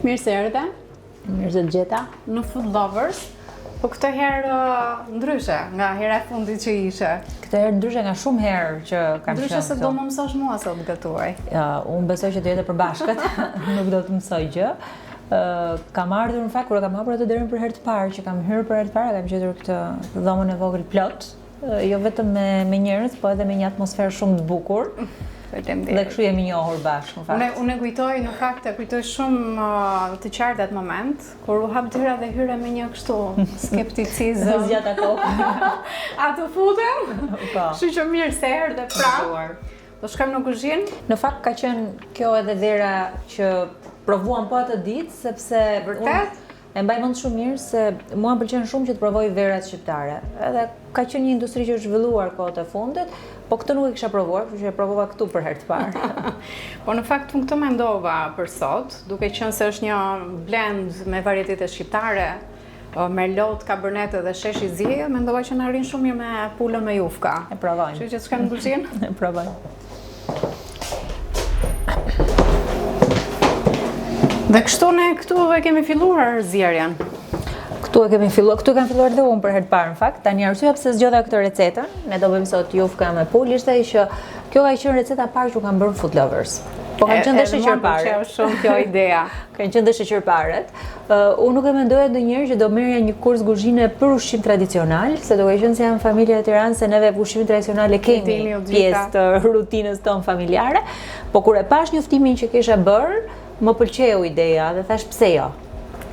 Mirë se erdhe. Mirë se të gjeta. Në Food Lovers. Po këtë herë ndryshe nga hera e fundit që ishe. Këtë herë ndryshe nga shumë herë që kam qenë. Ndryshe se do më mësosh mua sot të gatuaj. Ja, unë besoj që do jetë e përbashkët, nuk do të mësoj gjë. Uh, kam ardhur në fakt kur e kam hapur atë derën për herë të parë, që kam hyrë për herë të parë, kam gjetur këtë dhomën e vogël plot, jo vetëm me me njerëz, po edhe me një atmosferë shumë të bukur. Faleminderit. Dhe kështu jemi njohur bashkë në fakt. Unë unë kujtoj në fakt e kujtoj shumë uh, të qartë atë moment kur u hap dera dhe hyra me një kështu skepticizëm. Zgjata kokën. A të futem? Po. Kështu që mirë se erdhe prapë. Do shkojmë në kuzhinë? Në fakt ka qenë kjo edhe vera që provuam po atë ditë sepse vërtet E mbaj mend shumë mirë se mua më pëlqen shumë që të provoj verat shqiptare. Edhe ka qenë një industri që është zhvilluar kohët e fundit, po këtë nuk e kisha provuar, kështu që e provova këtu për herë të parë. po në fakt unë këtë mendova për sot, duke qenë se është një blend me varietete shqiptare, Merlot, Cabernet dhe Shesh i Zi, mendova që na rrin shumë mirë me pulën me jufka. E provojmë. Kështu që të shkojmë në kuzhinë? E provojmë. Dhe kështu ne këtu e kemi filluar zierjen. Këtu e kemi filluar, këtu e kam filluar dhe unë për herë të parë në fakt. Tani arsyeja pse zgjodha këtë recetën, ne do bëjmë sot jufka me pulë, ishte që kjo ka qenë receta e parë që kam bërë në Food Lovers. Po kanë qenë dhe sheqerparet. Më shumë kjo ideja. Kanë qenë dhe sheqerparet. Unë nuk e mendoja ndonjëherë që do merrja një kurs kuzhine për ushqim tradicional, se duke qenë se jam familja e Tiranës, se neve ushqimin tradicional e kemi pjesë të rutinës tonë familjare, po kur e pashë njoftimin që kisha bërë, më pëlqeu ideja dhe thashë pse jo.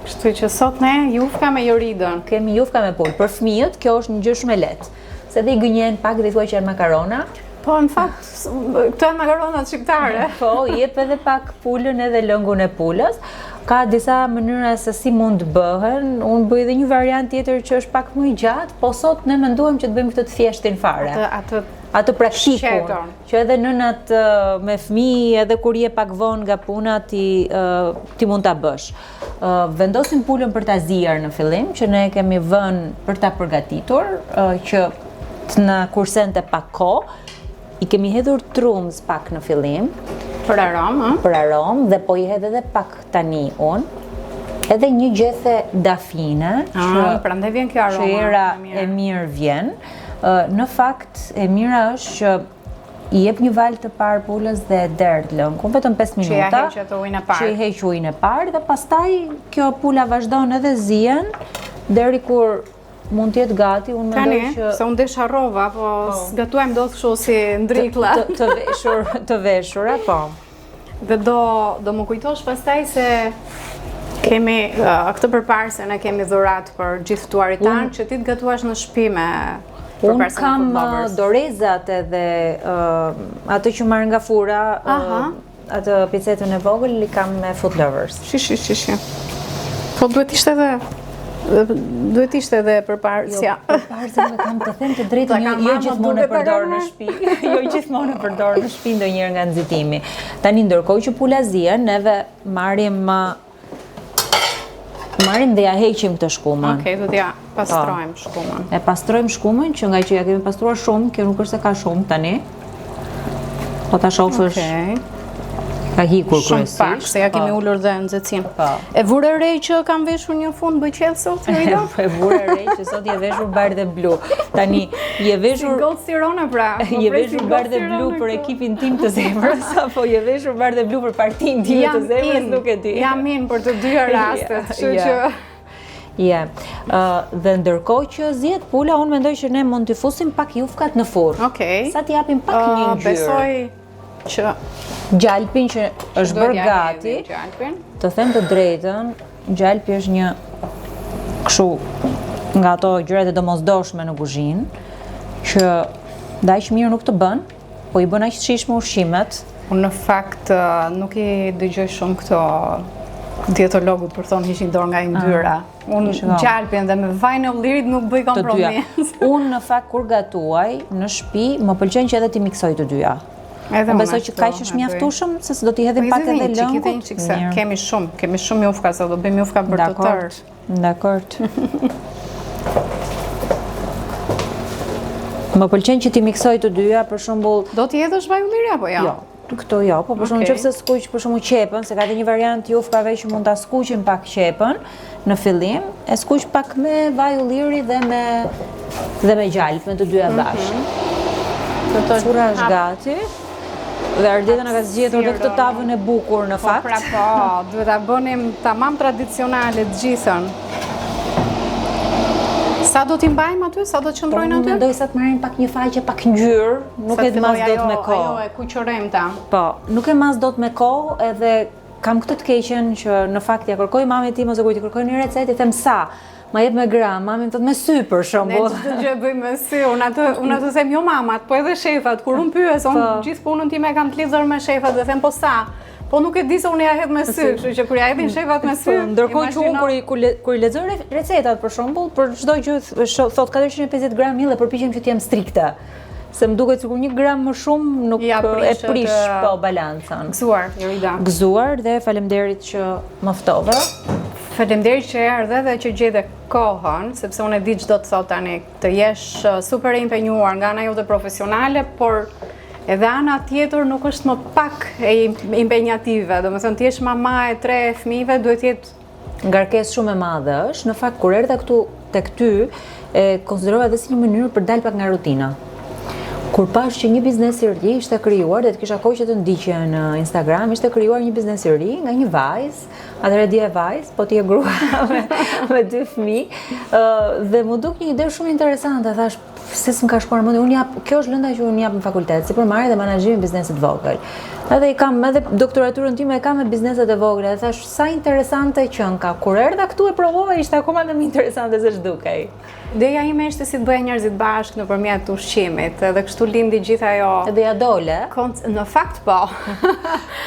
Kështu që sot ne jufka me Joridën. Kemi jufka me pulë. Për fëmijët kjo është një gjë shumë e lehtë. Se dhe i gënjen pak dhe i thua që janë makarona. Po, në fakt, këto janë makaronat shqiptare. Po, i jep edhe pak pulën edhe lëngun e pulës. Ka disa mënyra se si mund të bëhen. Unë bëj edhe një variant tjetër që është pak më i gjatë, po sot ne menduam që të bëjmë këtë të thjeshtin fare. Atë, atë, atë praktikun, që edhe nënat me fëmijë, edhe kur je pak vonë nga puna, ti, ti mund ta bësh. Vendosim pulën për ta zier në fillim, që ne e kemi vënë për ta përgatitur, që të na kursente pak kohë. I kemi hedhur trumzë pak në fillim. Për aromë, ëh? Për aromë dhe po i hedh edhe pak tani unë. Edhe një gjethe dafine, ah, që prandaj vjen kjo aroma. Që era e mirë vjen. Në fakt e mira është që I jep një valë të parë pulës dhe e derdh lëngun, vetëm 5 minuta. Që ia heq atë ujin e parë. Që i heq ujin e parë dhe pastaj kjo pula vazhdon edhe zien deri kur mund të jetë gati, unë mendoj që se unë desh harrova, po, po. s'gatuajmë dot kështu si ndrikla. Të, të, të veshur, të veshura, po. Dhe do do më kujtosh pastaj se kemi uh, këtë përparëse ne kemi dhuratë për gjithë të ftuarit tanë që ti të gatuash në shtëpi me Unë kam uh, dorezat edhe uh, atë që marr nga furra, uh, atë picetën e vogël i kam me Food Lovers. Shi, shi, shi, shi. Po duhet ishte edhe duhet ishte edhe përparësja. Jo, përparësja nuk kam të them të drejtën, jo, jo gjithmonë e përdor në shtëpi. Jo gjithmonë e përdor në shtëpi ndonjëherë nga nxitimi. Tani ndërkohë që pula zien, neve marrim marrim dhe ja heqim këtë shkumën. Okej, do t'ja po. pastrojmë shkumën. E pastrojmë shkumën që ngaqë ja kemi pastruar shumë, kjo nuk është se ka shumë tani. Po ta shofësh. Okej. Ka hikur kryesisht. Shumë pak, se ja kemi po. ulur dhe nxehtësinë. Po. E vure re që kam veshur një fund bëqell sot, Jorida? E vure re që sot je veshur bardhë e blu. Tani, je veshur... Si gocë Tirone, pra. Po je veshur bardhë e blu për ekipin tim të zemrës, apo je veshur bardhë e blu për partinë time të zemrës, nuk e di. Jam in për të dyja rastet, kështu që... Je. Dhe ndërkohë që zihet pula, unë mendoj që ne mund t'i fusim pak jufkat në furrë. Okej. Sa t'i japim pak një ngjyrë. Besoj që gjalpin që është bërë gati. Të them të drejtën, gjalpi është një kështu nga ato gjërat e domosdoshme në kuzhinë, që dhe aq mirë nuk të bën, Po i bën aq të shijshme ushqimet. Unë në fakt nuk i dëgjoj shumë këto dietologët kur thonë hiqni dorë nga yndyra. Ah, Unë gjalpin dhe me vajin e ullirit nuk bëj kompromis. Unë në fakt kur gatuaj në shtëpi, më pëlqen që edhe t'i miksoj të dyja. Edhe unë besoj që kaq është mjaftueshëm, se do t'i hedhim po, pak edhe lëngut. Po çik se kemi shumë, kemi shumë jufka, se do bëjmë jufka për të tërë. Dakord. Më pëlqen që t'i miksoj të dyja, për shembull... Do t'i hedhësh vaj ulliri apo jo? Jo, këto jo, po për shembull në qoftë se skuq për shembull qepën, se ka dhe një variant jufkave që mund ta skuqim pak qepën në fillim, e skuq pak me vaj ulliri dhe me dhe me gjalpë, me të dyja mhm. bashkë. Furra është gati. Dhe Ardita na ka zgjedhur dhe këtë tavën e bukur në po, fakt. Po pra po, duhet ta bënim tamam tradicionale të gjithën. Sa do t'i mbajmë aty? Sa do të qëndrojnë po, aty? Mendoj sa të marrin pak një faqe, pak ngjyrë, nuk e mas dot me kohë. Ajo e kuqërremta. Po, nuk e mas dot me kohë edhe kam këtë të keqen që në fakt ia kërkoj mamit tim ose kur t'i kërkoj një recetë i them sa. Ma jep me gram, mami më thotë me sy për shembull. Ne çdo gjë e bëjmë me sy, unë atë unë atë them jo mamat, po edhe shefat, kur unë pyes, unë po. gjithë punën time e kam të lidhur me shefat dhe them po sa. Po nuk e di se unë ia hedh me sy, kështu që kur ia hedhin shefat me sy. Po, ndërkohë që unë kur i kur, kur i lexoj recetat për shembull, për çdo gjë thotë 450 gram miell dhe përpiqem që të jem strikte. Se më duket sikur një gram më shumë nuk ja, e prish të... po balancën. Gëzuar, Jorida. Gëzuar dhe faleminderit që më ftove. Faleminderit që erdhe dhe që gjete kohën, sepse unë e di ç'do të thotë tani të jesh uh, super e impenjuar nga ana jote profesionale, por edhe ana tjetër nuk është më pak e impenjative. Domethënë të jesh mama e tre fëmijëve duhet të jetë Ngarkesë shumë e madhe është. Në fakt kur erdha këtu tek ty, e konsiderova edhe si një mënyrë për dalë pak nga rutina. Kur pashë që një biznes i ri ishte krijuar dhe të kisha kohë që të ndiqja në Instagram, ishte krijuar një biznes i ri nga një vajzë, atëherë dija vajzë, po ti je grua me, me dy fëmijë, dhe m'u duk një ide shumë interesante, thashë, pse s'më ka shkuar mendja, unë jap, kjo është lënda që unë jap në fakultet, sipërmarrje dhe menaxhimi i biznesit të vogël. Edhe i kam edhe doktoraturën time e kam me bizneset e vogla, dhe thashë sa interesante qenka. Kur erdha këtu e provova, ishte akoma më interesante se ç'dukej. Ideja ime ishte si të bëja njerëzit bashkë nëpërmjet ushqimit, edhe kështu lindi gjithë ajo. Edhe ia dole. Në fakt po.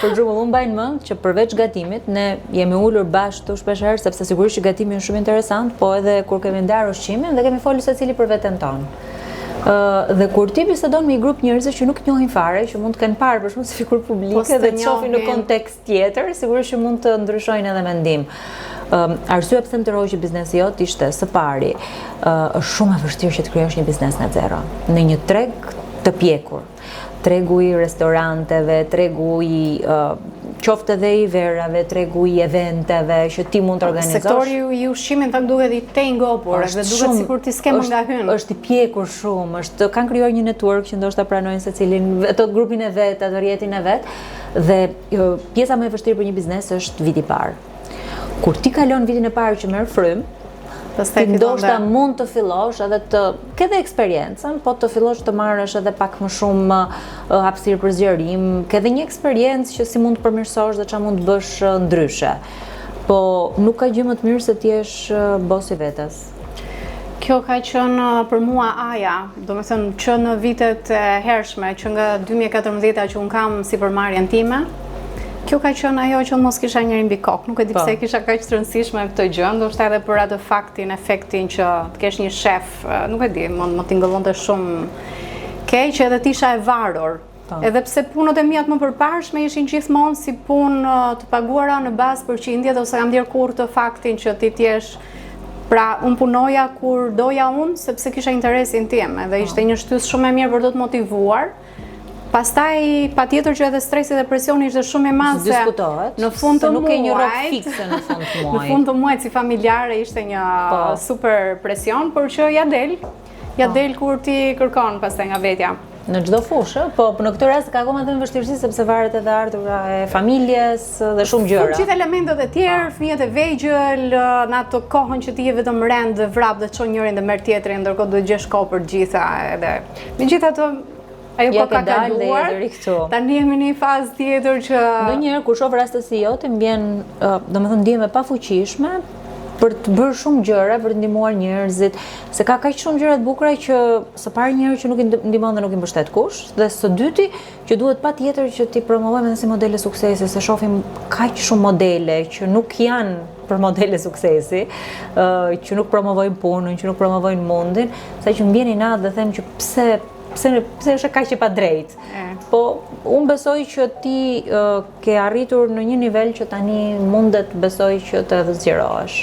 Për shembull, unë mbaj mend që përveç gatimit, ne jemi ulur bashkë këtu shpesh herë sepse sigurisht që gatimi është shumë interesant, po edhe kur kemi ndarë ushqimin dhe kemi folur secili për veten tonë. Ë dhe kur ti bisedon me një grup njerëzish që nuk njohin fare, që mund të kenë parë për shembull si figurë publike po dhe të shohin në kontekst tjetër, sigurisht që mund të ndryshojnë edhe mendim. Ëm arsyeja pse më tërhoqi biznesi jot ishte së pari, ë është shumë e vështirë që të krijosh një biznes nga zero në një treg të pjekur. Tregu i restoranteve, tregu i qoftë edhe i verave, tregu i eventeve që ti mund të organizosh. Sektori i ushqimit në fakt duket i tejngopur, edhe duket sikur ti s'ke më nga hyn. Është i pjekur shumë, është kanë krijuar një network që ndoshta pranojnë secilin ato grupin e vet, atë rrjetin e vet dhe pjesa më e vështirë për një biznes është viti i parë. Kur ti kalon vitin e parë që merr frymë, Pastaj ti ndoshta mund të fillosh edhe të ke dhe eksperiencën, po të fillosh të marrësh edhe pak më shumë hapësirë për zgjerim, ke dhe një eksperiencë që si mund të përmirësosh dhe çfarë mund të bësh ndryshe. Po nuk ka gjë më të mirë se të jesh boss i vetes. Kjo ka qenë për mua A-ja, domethënë që në vitet e hershme, që nga 2014-a që unë kam sipërmarrjen time, kjo ka qenë ajo që mos kisha njeri mbi kokë. Nuk e di pse po. kisha kaq të rëndësishme këtë gjë, ndoshta edhe për atë faktin, efektin që të kesh një shef, nuk e di, më, më tingëllonte shumë keq edhe të isha e varur. Po. Edhe pse punët e mia të mëpërparshme ishin gjithmonë si punë të paguara në bazë përqindje, dhe s'e kam ndjerë kurrë të faktin që ti të jesh Pra, unë punoja kur doja unë, sepse kisha interesin tim, edhe po. ishte një shtysë shumë e mirë për të të motivuar. Pastaj, patjetër që edhe stresi dhe presioni ishte shumë i madh se në fund të muajit, nuk ke një rrogë fikse në fund të muajit. Në fund të muajit si familjare ishte një po. super presion, por që ia del, ia po. del kur ti kërkon pastaj nga vetja. Në çdo fushë, po në këtë rast ka akoma dhe më vështirësi sepse varet edhe ardhura e familjes dhe shumë gjëra. Gjithë elementët e tjerë, po. fëmijët e vegjël, në atë kohën që ti je vetëm rend dhe vrap dhe çon njërin dhe merr tjetrin, ndërkohë duhet gjesh kohë për të gjitha edhe. Megjithatë, ajo kohë ka kaluar. Tani jemi në një fazë tjetër që ndonjëherë kur shoh raste si joti, më vjen, domethënë ndihem e pafuqishme për të bërë shumë gjëra, për të ndihmuar njerëzit, se ka kaq shumë gjëra të bukura që së pari njerëz që nuk i ndihmon dhe nuk i mbështet kush, dhe së dyti që duhet patjetër që t'i promovojmë edhe si modele suksesi, se shohim kaq shumë modele që nuk janë. për modele suksesi, që nuk promovojnë punën, që nuk promovojnë mundin, sa që më vjen inat dhe them që pse pse pse është kaq e padrejtë. Po unë besoj që ti ke arritur në një nivel që tani mundet besoj që të edhe zgjerohesh.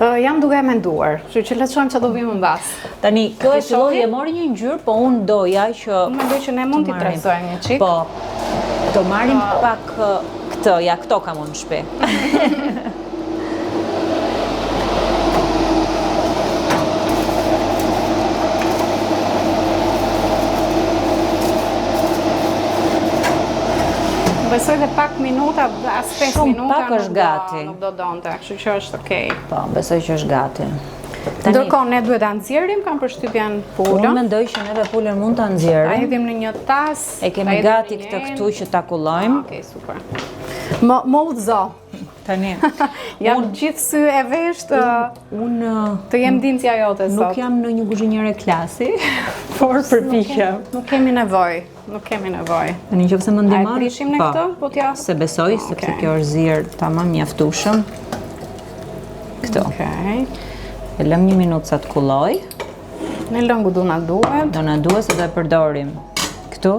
Jam duke e menduar, kështu që le të shohim çfarë do vijmë mbas. Tani, kjo e filloi e mori një ngjyrë, po unë doja që Unë mendoj që ne mund t'i trazojmë një çik. Po. Do marrim pak këtë, ja këto kam unë në shtëpi. Besoj dhe pak minuta, as 5 minuta pak është gati. Nuk do donte, kështu që është okay. Po, besoj që është gati. Tani, Ndërkohë ne duhet ta nxjerrim, kam përshtypjen pulën. Unë mendoj që neve pulën mund ta nxjerrim. Ta hedhim në një tas. E kemi gati këtë këtu që ta kullojmë. Ah, okej, super. Më më udhëzo. Tani. Jam unë, gjithë sy e vesh të unë të jem ndihmësja jote sot. Nuk jam ndonjë kuzhiniere klasi, por përpiqem. Nuk kemi nevojë. Nuk kemi nevojë. Në qoftë se më ndihmon. A e prishim ne po, këtë? Po t'ja. S'e besoj okay. sepse kjo është zier tamam mjaftueshëm. Këtu. Okej. Okay. E lëmë një minutë sa të kullojë. Ne lëngu do na duhet. Do na duhet se do e përdorim. Këtu.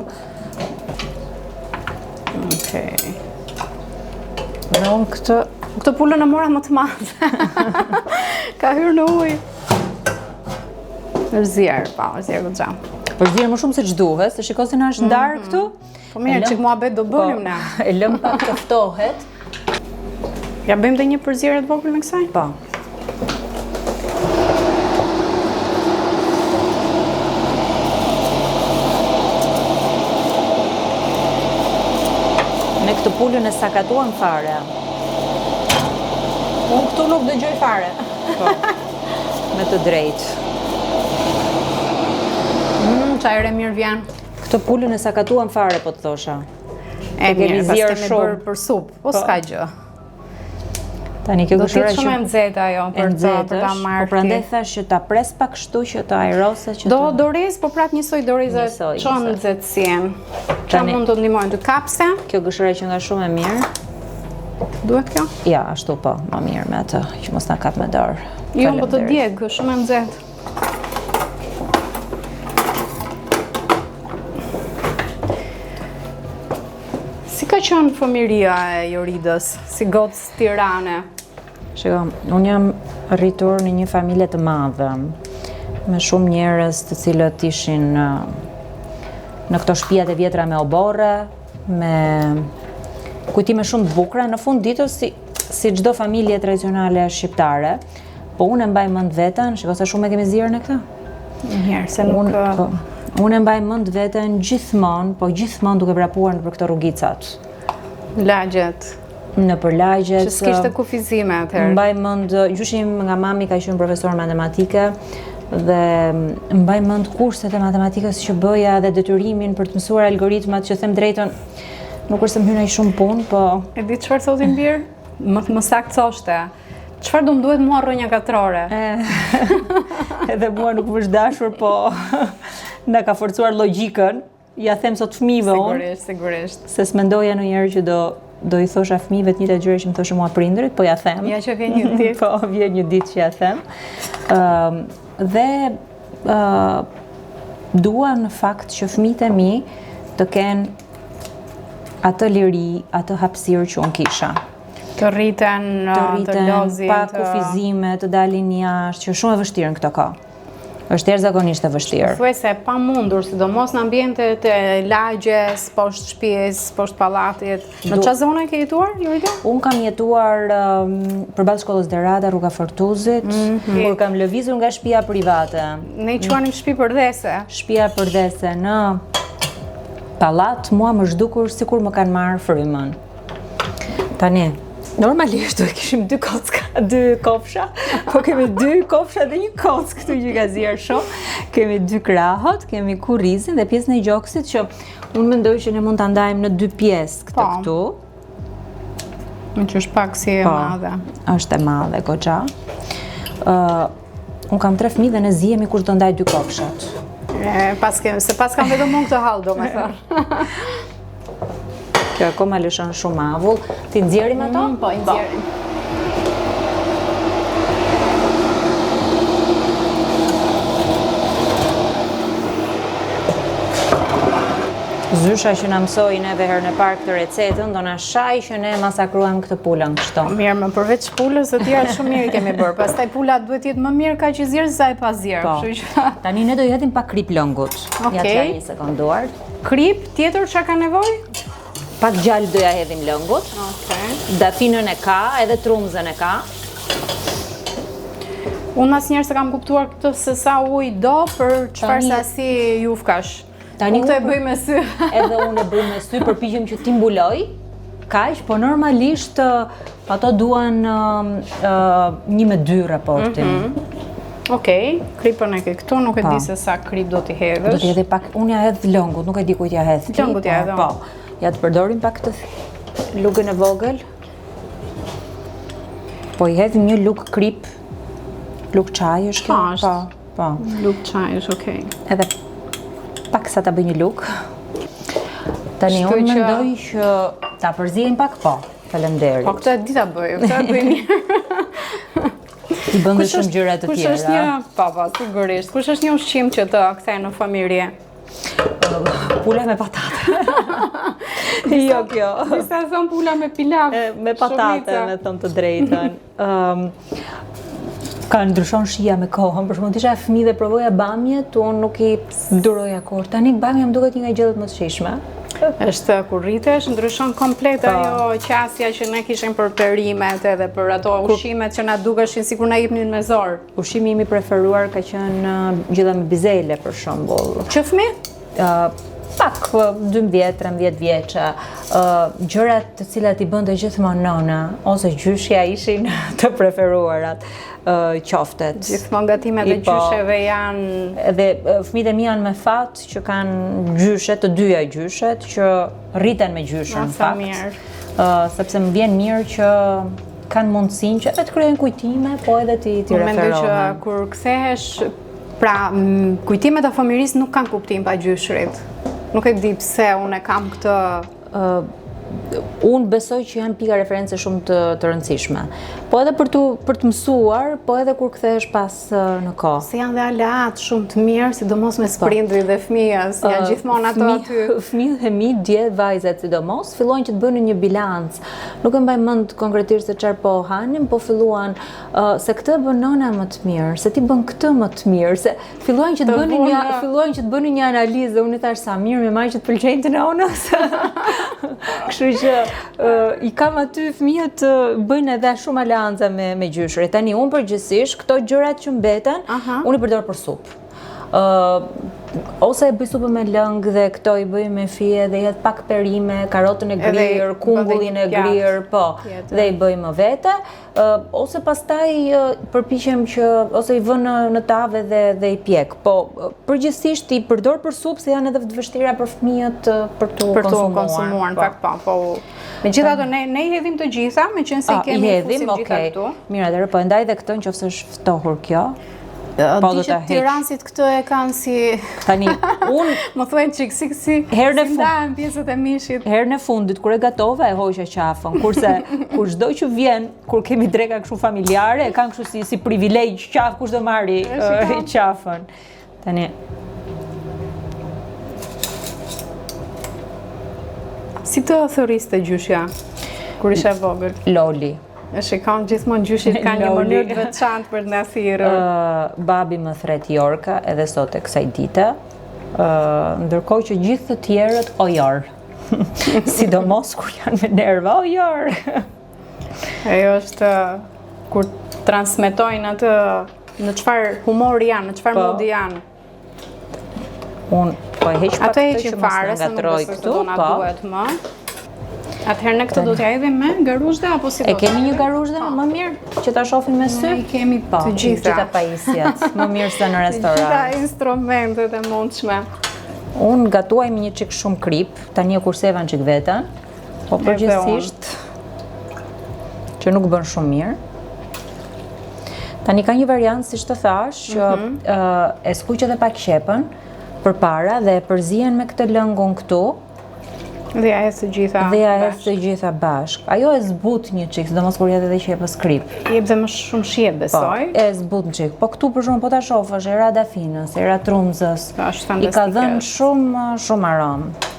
Okej. Okay. Dhe unë këtë... Këtë pulën e mora më të madhe. Ka hyrë në ujë. Është zier, po, është zier goxha. Është zier më shumë se ç'duhet, se shiko si na është ndarë mhm. këtu. Po mirë, çik muhabet do bënim po, ne. E lëmë pak të ftohet. Ja bëjmë dhe një përzierje të vogël me kësaj? Po. Ne këtë pulën e sakatuam fare. Unë këtu nuk dëgjoj fare. Po. Me të drejtë. Mm, ça ere e mirë vjen. Këtë pulën e sakatuam fare, po të thosha. E mirë, pas kemi bërë për supë, po, po. s'ka gjë. Tani kjo Do të jetë shumë e nxehtë ajo për të për ta marrë. Po prandaj thash që ta pres pak kështu që të ajroset që Do dorezë, po prap njësoj doreza çon nxehtësinë. Ça mund të ndihmojnë të kapse? Kjo gërshëra që nga shumë e mirë. Duhet kjo? Ja, ashtu po, më mirë me atë, që mos na kap me dorë. Jo, po të djeg, shumë e nxehtë. Si ka qenë fëmijëria e Joridës, si gocë Tirane? Shiko, unë jam rritur në një familje të madhe, me shumë njerëz të cilët ishin në, në këto shpijat e vjetra me oborre, me kujtime shumë të bukura, në fund ditës si, si çdo familje tradicionale shqiptare, po unë e mbaj mend veten, shiko sa shumë e kemi zier ne këtë. Një herë, se nuk... Unë, po, unë e mbaj mend veten gjithmonë, po gjithmonë duke vrapuar nëpër këto rrugicat. Lagjet. Nëpër lagjet. Që s'kishte kufizime atëherë. Mbaj mend, gjyshi im nga mami ka qenë profesor matematike dhe mbaj mend kurset e matematikës që bëja dhe detyrimin për të mësuar algoritmat që them drejtën, nuk është se më hyn aq shumë punë, po... E di çfarë thotë im bir? Më, më saktë thoshte. Çfarë do më duhet mua rrënja katrore? Edhe mua nuk më është dashur, po na ka forcuar logjikën. Ja them sot fëmijëve unë. Sigurisht, sigurisht. Se s'mendoja ndonjëherë që do do i thosha fëmijëve të njëjtat gjëra që më thoshin mua prindërit, po ja them. Ja që vjen një ditë. po vjen një ditë që ja them. Ëm dhe ë dua në fakt që fëmijët e mi të kenë atë liri, atë hapësirë që unë kisha. Të rriten, të rriten, të lozin, pa kufizime, të dalin jashtë, që është shumë e vështirë në këtë kohë. Është jashtëzakonisht e vështirë. Thuajse e pamundur, sidomos në ambientet e lagjes, poshtë shtëpisë, poshtë pallatit. Në çfarë zone ke jetuar, Jorida? Unë kam jetuar um, përballë shkollës De Rada, rruga Fortuzit, mm -hmm. kur kam lëvizur nga shtëpia private. Ne i quanim shtëpi përdhese. Shtëpia përdhese në pallat, mua më është dukur sikur më kanë marrë frymën. Tani, normalisht do kishim dy kocka, dy kofsha, po kemi dy kofsha dhe një kockë këtu që ka zier shumë. Kemi dy krahët, kemi kurrizin dhe pjesën e gjoksit që unë mendoj që ne mund ta ndajmë në dy pjesë këtë po. këtu. Meqë është pak si e po, madhe. Është e madhe goxha. Ë uh, unë kam tre fëmijë dhe ne zihemi kush do ndajë dy kofshat. E, pas kem, se paskam vetëm unë këtë hall, domethënë. Kjo akoma lëshon shumë avull. T'i nxjerrim ato? Mm, po, i po. nxjerrim. Zysha që na mësoi neve herën e parë këtë recetën, do na shajë që ne masakruam këtë pulën kështu. Mirë, më përveç pulës të tjerat shumë mirë i kemi bërë. Pastaj pula duhet të jetë më mirë kaq e zier se sa e pazier, po. kështu që Tani ne do i hedhim pak kripë lëngut. Okay. Ja të laj një sekondë duart. Kripë tjetër çka ka nevojë? Pak gjalpë do ja hedhim lëngut. Okej. Dafinën e ka, edhe trumzën e ka. Unë asnjëherë s'e kam kuptuar këtë se sa ujë do për çfarë sasi jufkash. Tani unë këtë e bëj me sy. Edhe unë e bëj me sy, përpiqem që t'i mbuloj. Kaq, po normalisht ato duan një me dy raportin. Mm -hmm. Okej, kripën e ke këtu, nuk e di po. se sa kripë do t'i hedhësh. Do t'i hedh pak, unë ja hedh lëngut, nuk e di kujt ja hedh ti. Lëngut ja po, hedh. Po. Ja të përdorim pak këtë lugën e vogël. Po i hedh një lugë kripë, lugë çaj është kjo? Po, po. Po. Lugë çaj është okej. Edhe pak sa ta bëj një lugë. Tani unë mendoj që ta përziejmë pak po. Faleminderit. Po këtë e di ta bëj, këtë e bëj mirë. Ti bën dhe shumë gjëra të tjera. Kush është një, po po, sigurisht. Kush është një ushqim që të kthen në fëmijëri? Pula me patate. jo kjo. Disa thonë pula me pilaf. Me patate, me thënë të drejtën. Ëm ka ndryshon shija me kohën, për shembull, isha fëmijë dhe provoja bamjet, unë nuk i duroja kurrë. Tani bamja më duket një nga gjërat më të shijshme. Është kur rritesh, ndryshon komplet po. ajo qasja që ne kishim për perimet edhe për ato ushqimet që na dukeshin sikur na jepnin me zor. Ushqimi im i preferuar ka qenë gjella me bizele për shembull. Që fëmijë? Pak 12, 13 vjeçe, gjërat të cilat i bënte gjithmonë nëna ose gjyshja ishin të preferuarat, qoftet. Gjithmonë gatimet e po, gjysheve janë edhe fëmijët e mi janë me fat që kanë gjyshe, të dyja gjyshet që rriten me gjyshen në fakt. Mirë. Sepse më vjen mirë që kanë mundësinë që edhe të krijojnë kujtime, po edhe t'i t'i referohen. Mendoj që kur kthehesh Pra, kujtimet e fëmijërisë nuk kanë kuptim pa gjyshrit. Nuk e di pse unë e kam këtë unë besoj që janë pika reference shumë të, të rëndësishme. Po edhe për të për të mësuar, po edhe kur kthehesh pas në kohë. Se janë dhe aleatë shumë të mirë, sidomos mes po. prindrit dhe fëmijës, janë gjithmonë ato aty. Fëmijët e mi dje vajzat sidomos fillojnë që të bëjnë një bilanc. Nuk e mbaj mend konkretisht se çfarë po hanin, po filluan se këtë e bën nëna më të mirë, se ti bën këtë më të mirë, se filluan që të bënin një filluan që të bënin një analizë dhe unë i thashë sa mirë më marr që të pëlqejnë të nënës. Kështu që i kam aty fëmijët të bëjnë edhe shumë aleanca me me gjyshërit. Tani unë përgjithsisht këto gjërat që mbeten, unë i përdor për supë. ose e bëj supën me lëng dhe këto i bëj me fije dhe i hedh pak perime, karotën e grirë, kungullin e grirë, po, dhe i bëj më vete. Ose pastaj përpiqem që ose i vë në në tavë dhe dhe i pjek. Po përgjithsisht i përdor për supë se janë edhe të vështira për fëmijët për t'u konsumuar. Për t'u konsumuar, në po. fakt po, po. Megjithatë ne ne i hedhim të gjitha, meqenëse i kemi i hedhim, okay. këtu. Mirë, atëherë po e ndaj dhe këtë nëse është ftohur kjo. Po do ta heq. Tiransit këtë e kanë si Tani unë më thuaj çik si si herën e fundit pjesët e mishit. Herën e fundit kur e gatova e hoqa qafën, kurse kur çdo që vjen, kur kemi dreka kështu familjare, e kanë kështu si si privilegj qafë kush do marri qafën. Tani Si të thërriste gjyshja kur ishe e vogël? Loli. E shikon gjithmonë gjyshit kanë një mënyrë të veçantë për të na thirrur. Babi më thërret Jorka edhe sot e kësaj dite. Ndërkohë që gjithë të tjerët o Jor. Sidomos kur janë me nerva o Jor. Ajo është kur transmetojnë atë në çfarë humori janë, në çfarë po. modi janë. Unë po e heq pak këtë që mos na ngatërrojë këtu, po. duhet më. Atëherë ne këtë do t'ja hedhim me garuzhde apo si do? E kemi një garuzhde po. më mirë që ta shohim me sy? Ne kemi po, të gjitha. Të gjitha pajisjet, më mirë se në restorant. Të gjitha instrumentet e mundshme. Unë gatuaj me një çik shumë kripë, tani e kurseva një çik veten. Po përgjithsisht që nuk bën shumë mirë. Tani ka një variant, siç të thashë, që mm -hmm. e skuq edhe pak qepën përpara dhe e përzien me këtë lëngun këtu. Dhe ia hedh të gjitha Dhe ia hedh të gjitha bashkë. Ajo e zbut një çik, sidomos kur i hedh edhe qepës kripë. I jep dhe më shumë shije, po, besoj. Po, e zbut një çik. Po këtu për shembull po ta shofësh, era dafinës, era trumzës. Po, është fantastike. I ka dhënë shumë, shumë aromë.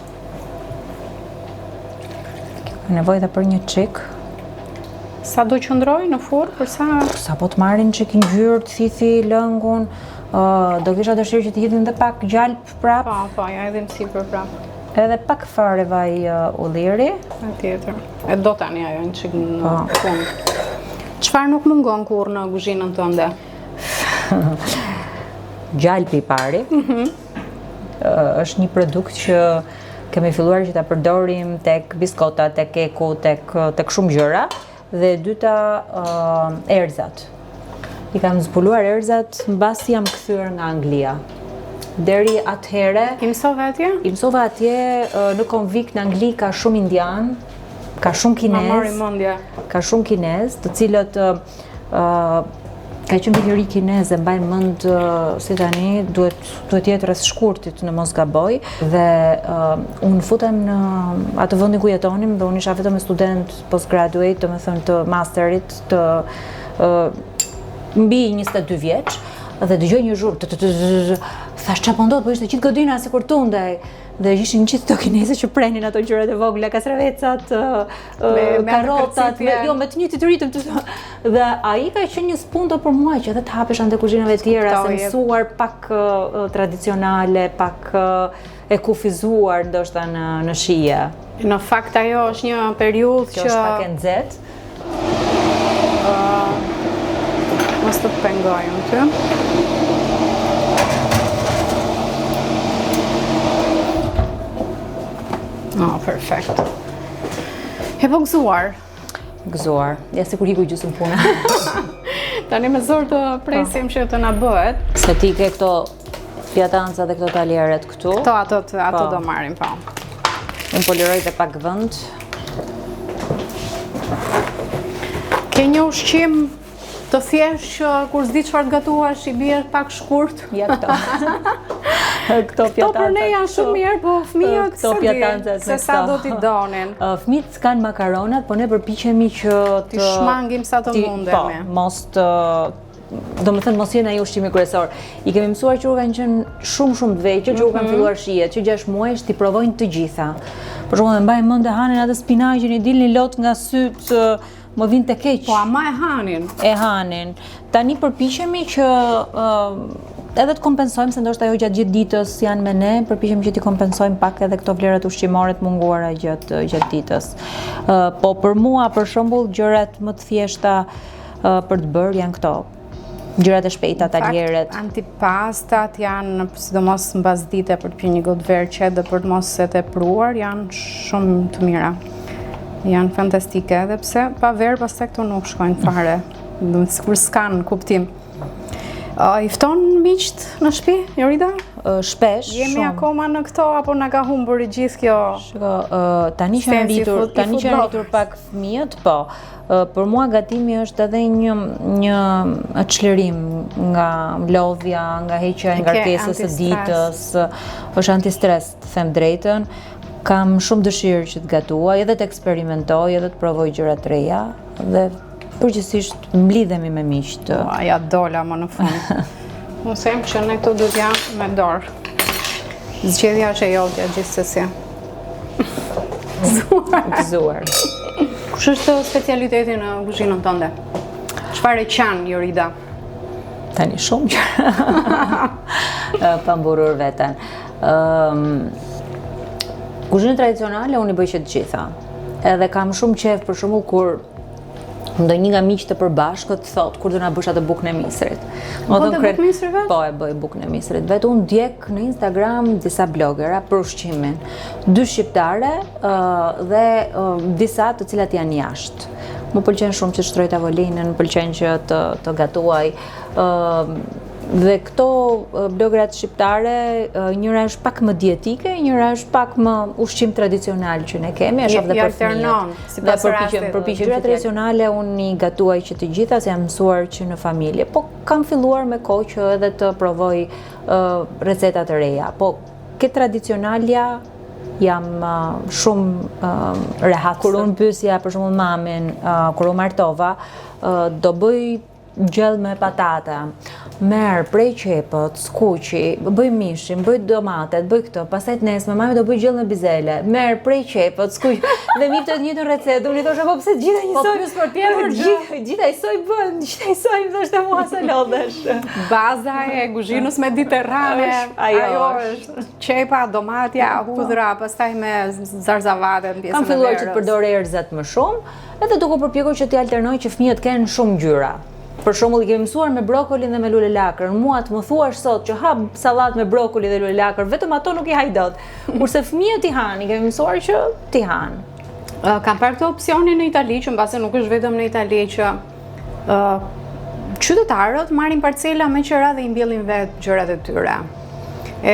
Nevojë dhe për një çik. Sa do qëndrojë në furrë, për sa? Sa po të marrin çik ngjyrë, të thithi lëngun, do kisha dëshirë që të hidhim dhe pak gjalpë prapë. Po, po, ja hedhim sipër prapë. Edhe pak fare vaj ulliri. Patjetër. E do tani ajo një çik në po. fund. Çfarë nuk mungon kurrë në kuzhinën tënde? Gjalpi i pari. Mm -hmm. është një produkt që kemi filluar që ta përdorim tek biskota, tek keku, tek tek shumë gjëra dhe e dyta uh, erëzat. I kam zbuluar erëzat mbasi jam kthyer nga Anglia. Deri atëherë I mësove atje? I mësova atje në konvikt në Angli ka shumë indianë, ka shumë kinezë. Ma mori mendja. Ka shumë kinezë, të cilët uh, ka qenë Viti i Ri kinez, e mbaj mend si tani, duhet duhet të jetë rreth shkurtit në mos gaboj dhe uh, unë futem në atë vendin ku jetonim dhe unë isha vetëm me student postgraduate, domethënë të masterit të uh, mbi 22 vjeç dhe dëgjoj një zhurmë të të të të thashë ça po ndodh, po ishte gjithë godina sikur tundej dhe ishin gjithë këto kinezë që prenin ato gjërat e vogla, kastravecat, me, me karotat, me, jo, me të njëjtit ritëm të dhe ai ka qenë një spunto për mua që edhe të hapesha ndaj kuzhinave të tjera, se mësuar pak uh, tradicionale, pak uh, e kufizuar ndoshta në në shije. Në fakt ajo është një periudhë që është pak e nxehtë. Uh, mos të pengoj unë ty. Oh, perfekt. E po gëzuar. Gëzuar. Ja sikur iku gjysmë puna. Tani me zor të presim po. që të na bëhet. Se ti ke këto pjatanca dhe këto taljeret këtu. Këto ato, ato po. do marrim, po. Unë po liroj dhe pak vend. Ke një ushqim Të thjeshtë që kur s'di çfarë të gatuash i bie pak shkurt. Ja këto. Këto pjatancat. Këto për ne janë shumë mirë, po fëmijët këto pjatancat se sa do t'i donin. Fëmijët kanë makaronat, po ne përpiqemi që të t'i shmangim sa të mundemi. Po, mos të domethënë mos jenë ai ushqimi kryesor. I kemi mësuar që kur kanë qenë shumë shumë të vegjël, që kur kanë mhm. filluar shijet, që 6 muajsh t'i provojnë të gjitha. Për shembull, e mbaj mend e hanin atë spinaqin, i dilnin lot nga sytë, Më vinte keq. Po ama e hanin. E hanin. Tani përpiqemi që edhe të kompensojmë se ndoshta jo gjatë gjithë ditës janë me ne, përpiqemi që t'i kompensojmë pak edhe këto vlerat ushqimore të munguara gjatë gjatë ditës. Po për mua për shembull gjërat më të thjeshta për të bërë janë këto. Gjërat e shpejta, taljeret. Antipastat janë, sidomos mbas dite për të pirë një gotë verë qetë dhe për të mos e tepruar, janë shumë të mira. Janë fantastike, edhe pse pa verë pastaj këto nuk shkojnë fare. Do të sikur s'kanë kuptim. I fton miqtë në shtëpi, Jorida? Shpesh, Jemi shumë. akoma në këto apo na ka humbur i gjithë kjo? Shiko, tani që janë rritur, tani që janë rritur pak fëmijët, po. Për mua gatimi është edhe një një çlirim nga lodhja, nga heqja e ngarkesës së ditës, është antistres, të them drejtën. Kam shumë dëshirë që të gatuaj, edhe të eksperimentoj, edhe të provoj gjëra të reja dhe përgjithësisht mblidhemi me miqtë. Ua, ja dola më në fund. Unë them që ne këto duhet janë me dorë. Zgjedhja është e jotja gjithsesi. Gëzuar. Gëzuar. Kush është specialiteti në kuzhinën tënde? Çfarë e qan Jorida? Tani shumë gjëra. Pa mburrur veten. Ëm Kuzhinën tradicionale unë i bëj që të gjitha. Edhe kam shumë qejf për shembull kur ndonjë nga miqtë e përbashkët thotë kur do na bësh atë bukën e misrit. Më bën bukë misri vetë? Po, e bëj bukën e misrit vetë. Unë ndjek në Instagram disa blogera për ushqimin. Dy shqiptare dhe disa të cilat janë jashtë. Më pëlqen shumë që të shtroj tavolinën, më pëlqen që të të gatuaj. Dhe këto blogerat shqiptare, njëra është pak më dietike, njëra është pak më ushqim tradicional që ne kemi, e shoh dhe për fëmijët. Dhe përpiqem, përpiqem. Gjërat tradicionale unë i gatuaj që të gjitha, se jam mësuar që në familje. Po kam filluar me kohë që edhe të provoj receta të reja. Po ke tradicionalja jam shumë rehat. Kur unë pyesja për shembull mamin, kur u martova, do bëj gjellë me patate. Merr prej qepët, skuqi, bëj mishin, bëj domatet, bëj këtë, pastaj të nesërmen, mami do bëj gjellë me bizele. Merr prej qepët, skuq dhe më jepte të njëjtën recetë. Unë i thosha po pse të gjitha po njësoj? Po pyes për tjetër gjë. Gjitha, gjitha njësoj bën, gjitha njësoj më thoshte mua sa lodhesh. Baza e kuzhinës mediterrane, ajo, ajo është qepa, domatja, po. hudhra, pastaj me zarzavate në pjesën e verës. Kam filluar që të përdor erëzat më shumë. Edhe duke u përpjekur që t'i alternoj që fëmijët kenë shumë ngjyra. Për shembull, i kemi mësuar me brokolin dhe me lulelakrën. Mua të më thuash sot që ha sallatë me brokoli dhe lulelakër, vetëm ato nuk i haj dot. Kurse fëmijët i hanë, i kemi mësuar që t'i hanë. Kam parë këtë opsionin në Itali, që mbase nuk është vetëm në Itali që qytetarët marrin parcela me qera dhe i mbjellin vetë gjërat e tyre.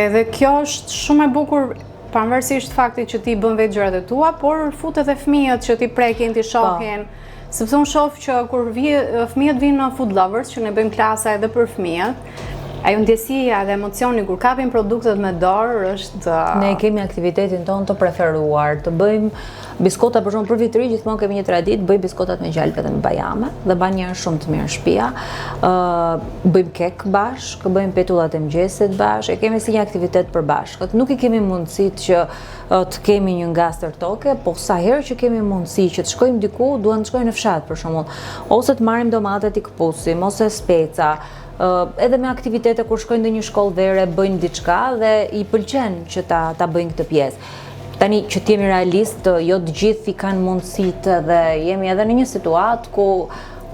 Edhe kjo është shumë e bukur Pavarësisht faktit që ti bën vetë gjërat e tua, por fut edhe fëmijët që t'i prekin, t'i po. shohin. Sepse unë shoh që kur fëmijët vijnë në Food Lovers, që ne bëjmë klasa edhe për fëmijët, ajo ndjesia dhe emocioni kur kapin produktet me dorë është Ne kemi aktivitetin tonë të preferuar, të bëjmë biskota për shembull për Vit të Ri gjithmonë kemi një traditë, bëjmë biskotat me gjalpë dhe me bajame dhe mban një erë shumë të mirë shtëpia. Ë bëjmë kek bashkë, bëjmë petullat e mëngjesit bashkë, e kemi si një aktivitet përbashkët. Nuk i kemi mundësitë që të kemi një ngastër toke, po sa herë që kemi mundësi që të shkojmë diku, duam të shkojmë në fshat për shembull, ose të marrim domate t'i këpusim, ose speca, edhe me aktivitete kur shkojnë në një shkollë vere bëjnë diçka dhe i pëlqen që ta ta bëjnë këtë pjesë. Tani që të jemi realistë, jo të gjithë i kanë mundësitë dhe jemi edhe në një situatë ku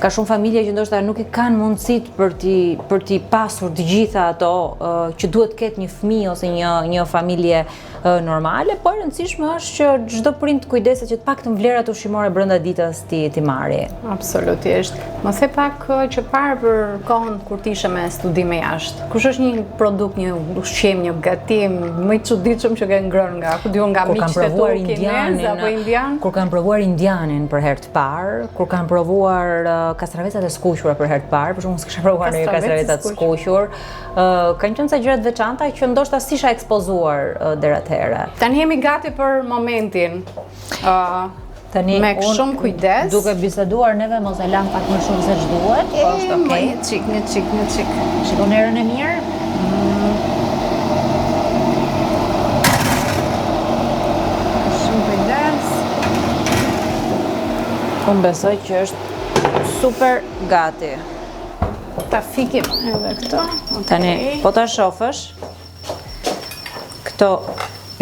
ka shumë familje që ndoshta nuk i kanë mundësitë për t'i për t'i pasur të gjitha ato që duhet të ketë një fëmijë ose një një familje normale, po e rëndësishme është që çdo prind të kujdeset që të paktën vlerat ushqimore brenda ditës t'i t'i marrë. Absolutisht. Më the pak që parë për kohën kur ti ishe me studime jashtë. Kush është një produkt, një ushqim, një gatim më i çuditshëm që ke ngrënë nga, ku di unë nga miqtë e tu kinezë apo indian? Kur kam provuar indianin për herë të parë, kur kam provuar kastravecat e skuqura për herë të parë, për shembull s'kisha provuar ndonjë kastraveca të skuqur, Kanë qenë ca gjëra të veçanta që ndoshta s'isha ekspozuar deri atëherë. Tani jemi gati për momentin. Tani me shumë kujdes. Duke biseduar neve mos e lamë pak më shumë se ç'duhet, po është okay. Një çik, një çik, një çik. Shikon erën e mirë? Mm. Shumë kujdes. Unë besoj që është super gati. Ta fikim edhe këto. Tani, po ta shofësh, këto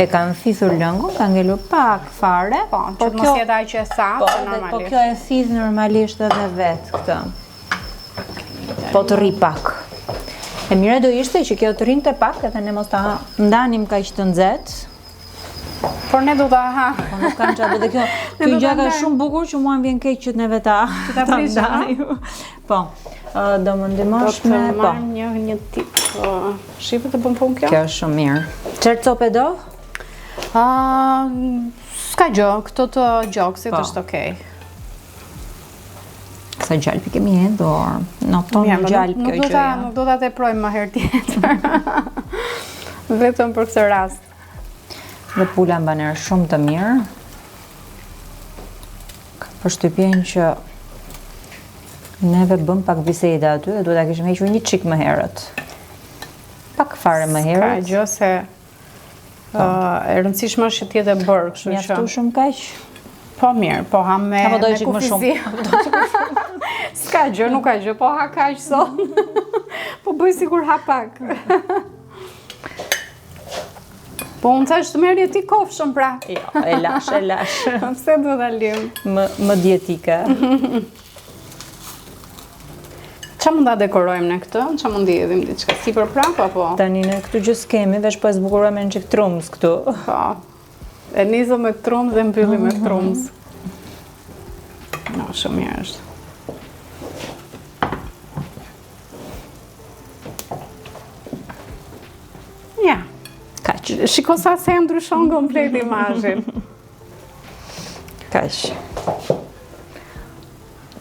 e kanë thithur lëngun, ka ngelur pak fare. Po, po që mos jetë aq e thatë, po, normalisht. Po kjo e thith normalisht edhe vetë këtë. Po të rri pak. E mira do ishte që kjo të rrinte pak edhe ne mos ta ndanim kaq të nxehtë. Por ne do ta ha. Po nuk kam çfarë dhe kjo. Kjo gjë ka shumë bukur që mua më vjen keq që neve ta që ta prishim. Po. Do më ndihmosh me po. Do të një një tip. Po, shife të bën punë kjo? Kjo është shumë mirë. Çfarë cope do? Ë, s'ka gjë, këto të gjoksit po. është okay. Sa gjalpi kemi hedhur. Në ton në gjalp kjo gjë. Nuk do ta teprojmë më herë tjetër. Vetëm për këtë rast. Dhe pula mban erë shumë të mirë. Kam përshtypjen që neve bëmë pak biseda aty dhe duhet ta kishim hequr një çik më herët. Pak fare më herët. S'ka gjë se po. e rëndësishme është që të jetë e bërë, kështu që. Mjaftueshëm kaq? Po mirë, po ha me Apo do me më shumë. S'ka gjë, nuk ka gjë, po ha kaq sot. Po bëj sikur ha pak. Po unë thashë të merrje ti kofshën pra. Jo, e lash, e lash. Pse do ta lim? Më, më dietike. Ça mund ta dekorojmë ne këtë? Ça mund t'i hedhim diçka sipër prapë apo? Tani ne këtu gjë s'kemi, veç po e zbukurojmë me një çik trumzë këtu. Po. E nisëm me trumzë dhe mbyllim me trumzë. No, shumë mirë është. Ja. Kaq. Shiko sa se ndryshon komplet imazhin. Kaq.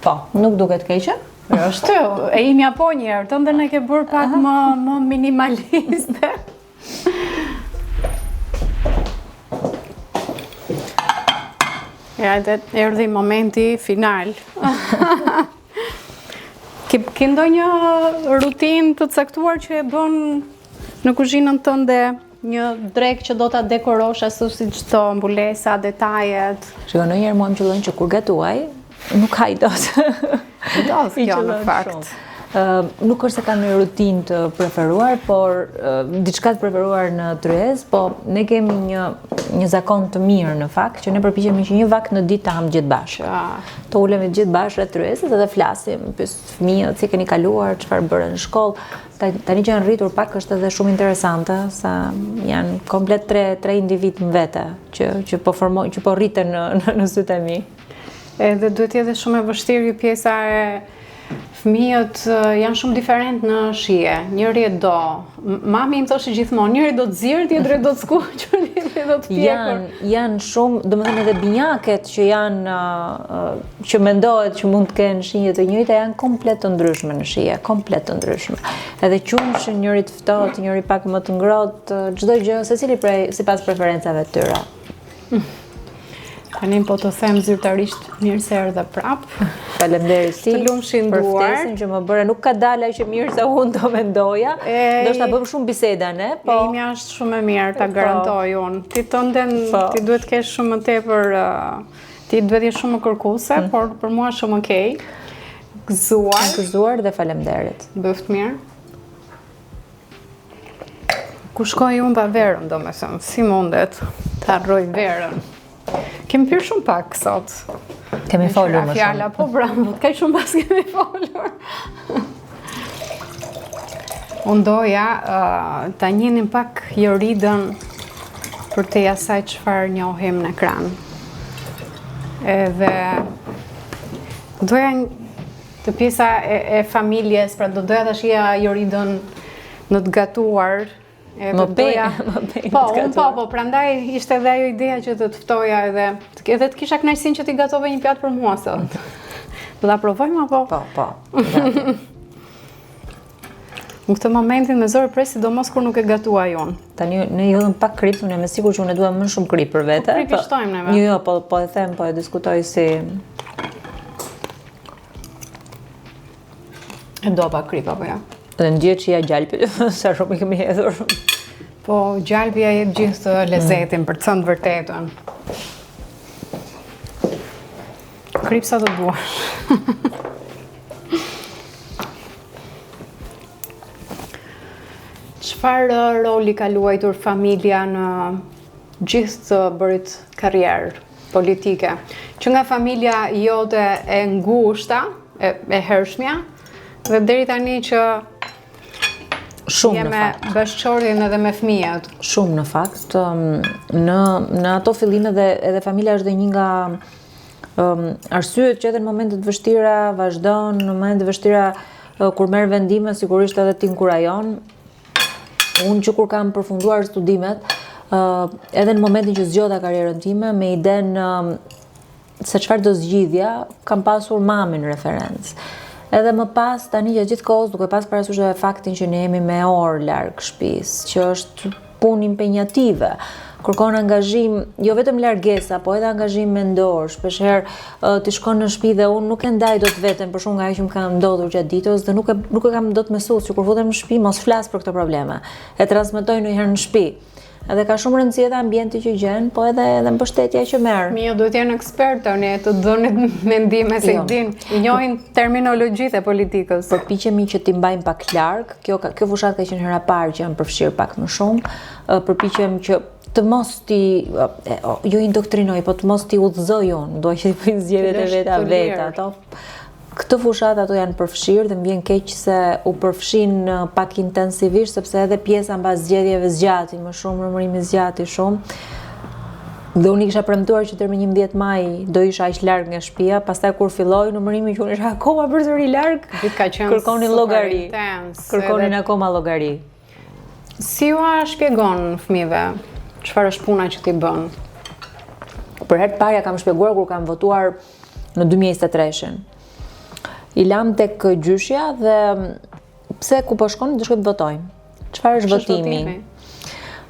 Po, nuk duket keqe? Jo, është, e imja po njëherë, tënden e ke bërë pak më, më minimaliste. Ja, dhe erdhi momenti final. Ke, ke ndonjë rutinë të caktuar që e bën në kuzhinën tënde një drekë që do ta dekorosh ashtu siç do, mbulesa, detajet? Shiko, ndonjëherë mua më qëllon që kur gatuaj, nuk haj dot. Ndodh kjo në fakt. Nuk është se kam një rutinë të preferuar, por diçka të preferuar në tryezë, po ne kemi një një zakon të mirë në fakt që ne përpiqemi që një vakt në ditë ta hamë gjithë bashkë. Të ulemi të gjithë bashkë rreth tryezës edhe flasim, pyes fëmijët si keni kaluar, çfarë bërën në shkollë. Tani që janë rritur pak është edhe shumë interesante sa janë komplet tre tre individë më vete që që po formojnë, që po rriten në në, në sytë e mi. Edhe duhet të jetë shumë e vështirë pjesa e Fëmijët janë shumë diferent në shije. Njëri e do. Mami im thoshte gjithmonë, njëri do të zier, tjetri do të skuqur, tjetri do të pjekur. Janë janë shumë, domethënë edhe binjaket që janë që mendohet që mund të kenë shije të njëjta janë komplet të ndryshme në shije, komplet të ndryshme. Edhe qumështin njëri të ftohtë, njëri pak më të ngrohtë, çdo gjë, secili prej sipas preferencave të tyre. Tani po të them zyrtarisht mirë se erdhe prap. Faleminderit ti. Të lumshin duart. Për ftesën që më bëre, nuk ka dalë aq mirë sa unë do mendoja. Ndoshta bëmë shumë biseda ne, po. E imja është shumë e mirë, ta po. garantoj unë. Ti tënden, po. ti duhet të kesh shumë më tepër, ti duhet të jesh shumë më kërkuese, mm. por për mua shumë okay. Gëzuar. Gëzuar dhe faleminderit. Bëftë mirë. Ku shkoi humba verën, domethënë, si mundet të harroj verën. Kemi pirë shumë pak sot. Kemi folur më shumë. Fjala, po bravo, kaq shumë paskemi folur. Unë doja uh, ta njihnim pak Joridën përtej asaj çfarë njohim në ekran. Edhe doja Te pjesa e, e familjes, pra do doja ta shihja Joridën në të gatuar. E më pe, doja... më pe. Po, unë po, po, prandaj ishte edhe ajo ideja që të të ftoja edhe edhe të kisha kënaqësinë që ti gatove një pjatë për mua sot. Do ta provojmë apo? Po, po. Në këtë momentin me zor pres sidomos kur nuk e gatuaj unë. Tani ne i hodhëm pak kripë, unë jam e sigurt që unë e dua më shumë kripë për vete. Po kripë po, shtojmë neve. Jo, jo, po po e them, po e diskutoj si E do pa kripë apo jo? Dhe ndjehet shija e gjalpit, sa shumë i kemi hedhur. Po, gjalpi ia jep gjithë lezetin, mm. për të thënë të vërtetën. Kripë sa të duash. Çfarë roli ka luajtur familja në gjithë të bërit karrierë politike? Që nga familja jote e ngushta, e, e hershmja, dhe deri tani që Shumë në fakt. me bashkëshortin edhe me fëmijët. Shumë në fakt. Në në ato fillime dhe edhe familja është dhe një nga um, arsyet që edhe në momente të vështira vazhdon, në momente të vështira kur merr vendime sigurisht edhe të inkurajon. Unë që kur kam përfunduar studimet, edhe në momentin që zgjodha karrierën time me idenë se çfarë do zgjidhja, kam pasur mamin referencë. Edhe më pas, tani gjatë gjithë kohës, duke pas parasysh edhe faktin që ne jemi me orë larg shtëpisë, që është punë impenjative, kërkon angazhim, jo vetëm largesa, po edhe angazhim mendor. Shpeshherë ti shkon në shtëpi dhe unë nuk e ndaj dot veten për shumë nga ajo që më ka ndodhur gjatë ditës dhe nuk e nuk e kam dot me suth që kur futem në shtëpi mos flas për këto probleme. E transmetoj ndonjëherë në shtëpi. Edhe ka shumë rëndësi edhe ambienti që gjen, po edhe edhe mbështetja që merr. Fëmijët duhet të jenë ekspertë tani të dhënit mendime se jo. i din, i njohin terminologjitë e politikës. Përpiqemi që t'i mbajmë pak larg. Kjo kjo fushatë ka qenë hera e parë që janë përfshirë pak më shumë. Përpiqem që të mos t'i jo indoktrinoj, po të mos t'i udhëzoj unë, dua që t'i bëjnë zgjedhjet e veta vetë ato. Këtë fushatë ato janë përfshirë dhe më vjen keq se u përfshinë pak intensivisht sepse edhe pjesa mbas zgjedhjeve zgjati më shumë, numërimi zgjati shumë. Dhe unë i kisha premtuar që deri më 11 maj do isha aq larg nga shtëpia, pastaj kur filloi numërimi që unë isha akoma përsëri larg, ka qenë kërkonin llogari. Kërkonin edhe... akoma llogari. Si ua shpjegon fëmijëve çfarë është puna që ti bën? Për herë të parë ia kam shpjeguar kur kam votuar në 2023-shin. I lamë tek gjyshja dhe pse ku po shkoni do shkojmë të votojmë. Çfarë është votimi?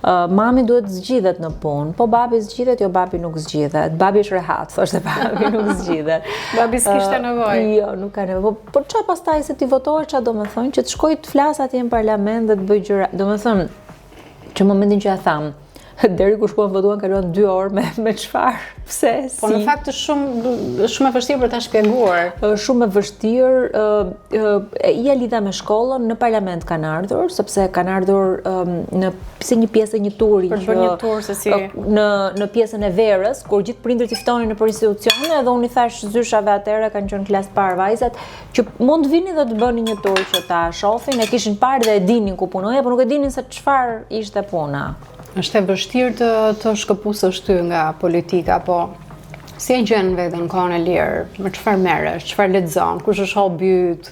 Mami duhet të zgjidhet në punë, po babi zgjidhet, jo babi nuk zgjidhet. Babi është rehat, thoshte babi nuk zgjidhet. babi s'kishte nevojë. Jo, nuk ka nevojë. Po, po ça pastaj se ti votohesh, ça do me thënë, që të shkoj të flas atje në parlament dhe të bëj gjëra. Do me thënë, që momentin që ja thamë, deri kur shkuan votuan kaluan 2 orë me me çfarë, pse, si. Po në fakt është shumë shumë e vështirë për ta shpjeguar. Është shumë e vështirë, ë ia lidha me shkollën, në parlament kanë ardhur, sepse kanë ardhur në si një pjesë e një turi për të bërë një tur se si në në pjesën e verës kur gjithë prindërit i ftonin nëpër institucione edhe unë i thashë zyshave atëherë kanë qenë klasë parë vajzat që mund të vini dhe të bëni një tur që ta shohin, e kishin parë dhe e dinin ku punoja, por nuk e dinin se çfarë ishte puna. Është e vështirë të të shkëpusësh ty nga politika, po si e gjen veten kohën e lirë? Me çfarë merresh? Çfarë lexon? Kush është hobi yt?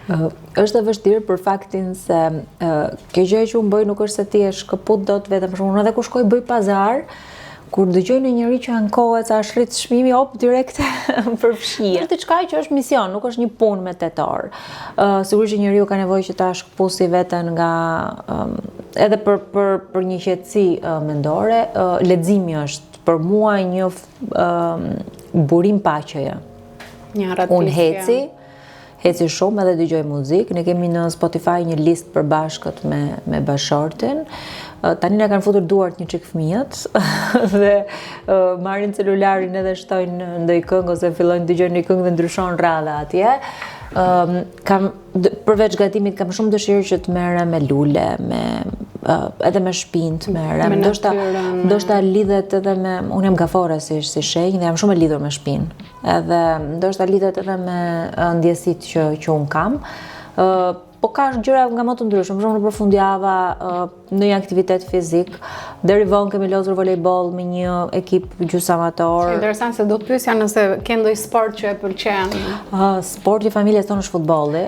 Është e vështirë për faktin se kjo gjë që unë bëj nuk është se ti e shkëput dot veten, për shembull, unë edhe kur shkoj bëj pazar, kur dëgjoj një njeri që ankohet se është rrit çmimi, op direkt përfshihem. Është diçka që është mision, nuk është një punë me 8 orë. Ë sigurisht që njeriu ka nevojë që ta shkëpusi veten nga um, edhe për për për një qetësi uh, mendore, uh, leximi është për mua një um, burim paqeje. Një arratisje. Unë heci, Eci shumë edhe dëgjoj muzikë. Ne kemi në Spotify një listë përbashkët me me bashkëshortin. Tani na kanë futur duart një çik fëmijët dhe marrin celularin edhe shtojnë ndonjë këngë ose fillojnë të dëgjojnë një këngë dhe ndryshon radha atje. Ëm kam përveç gatimit kam shumë dëshirë që të merrem me lule, me edhe me shpinë të merrem. Ndoshta ndoshta lidhet edhe me unë jam gaforre si si shenjë dhe jam shumë e lidhur me shpinë. Edhe ndoshta lidhet edhe me ndjesitë që që un kam. Ë po ka gjëra nga më të ndryshme, për shembull nëpër fundjava, në një aktivitet fizik, deri vonë kemi lozur volejboll me një ekip gjysmë amator. Interesant se do të pyesja nëse ke ndonjë sport që e pëlqen. Uh, sporti i familjes tonë është futbolli.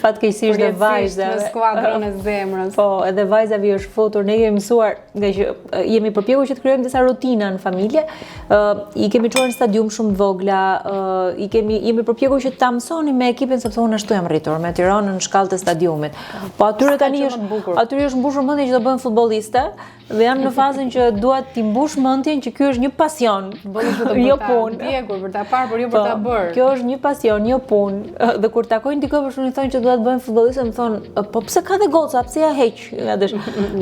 Fatkeqësisht dhe vajzave. Në skuadrën e zemrës. Po, edhe vajzave i është futur, ne kemi mësuar nga që jemi përpjekur që të krijojmë disa rutina në familje, i kemi çuar në stadium shumë të vogla, i kemi jemi përpjekur që ta mësonim me ekipin sepse unë ashtu jam rritur me Tironën në shkallët e stadiumit. Po atyre tani është atyre është mbushur mendja që do bëhen futbolliste dhe jam në fazën që dua t'i mbush mendjen që ky është një pasion, jo punë. Ndjekur për ta parë, por jo për ta po, bërë. Kjo është një pasion, jo punë. Dhe kur takojnë dikë për shembull i thonë që dua të bëhem futbolliste, më thonë, po pse ka dhe goca, pse ia heq?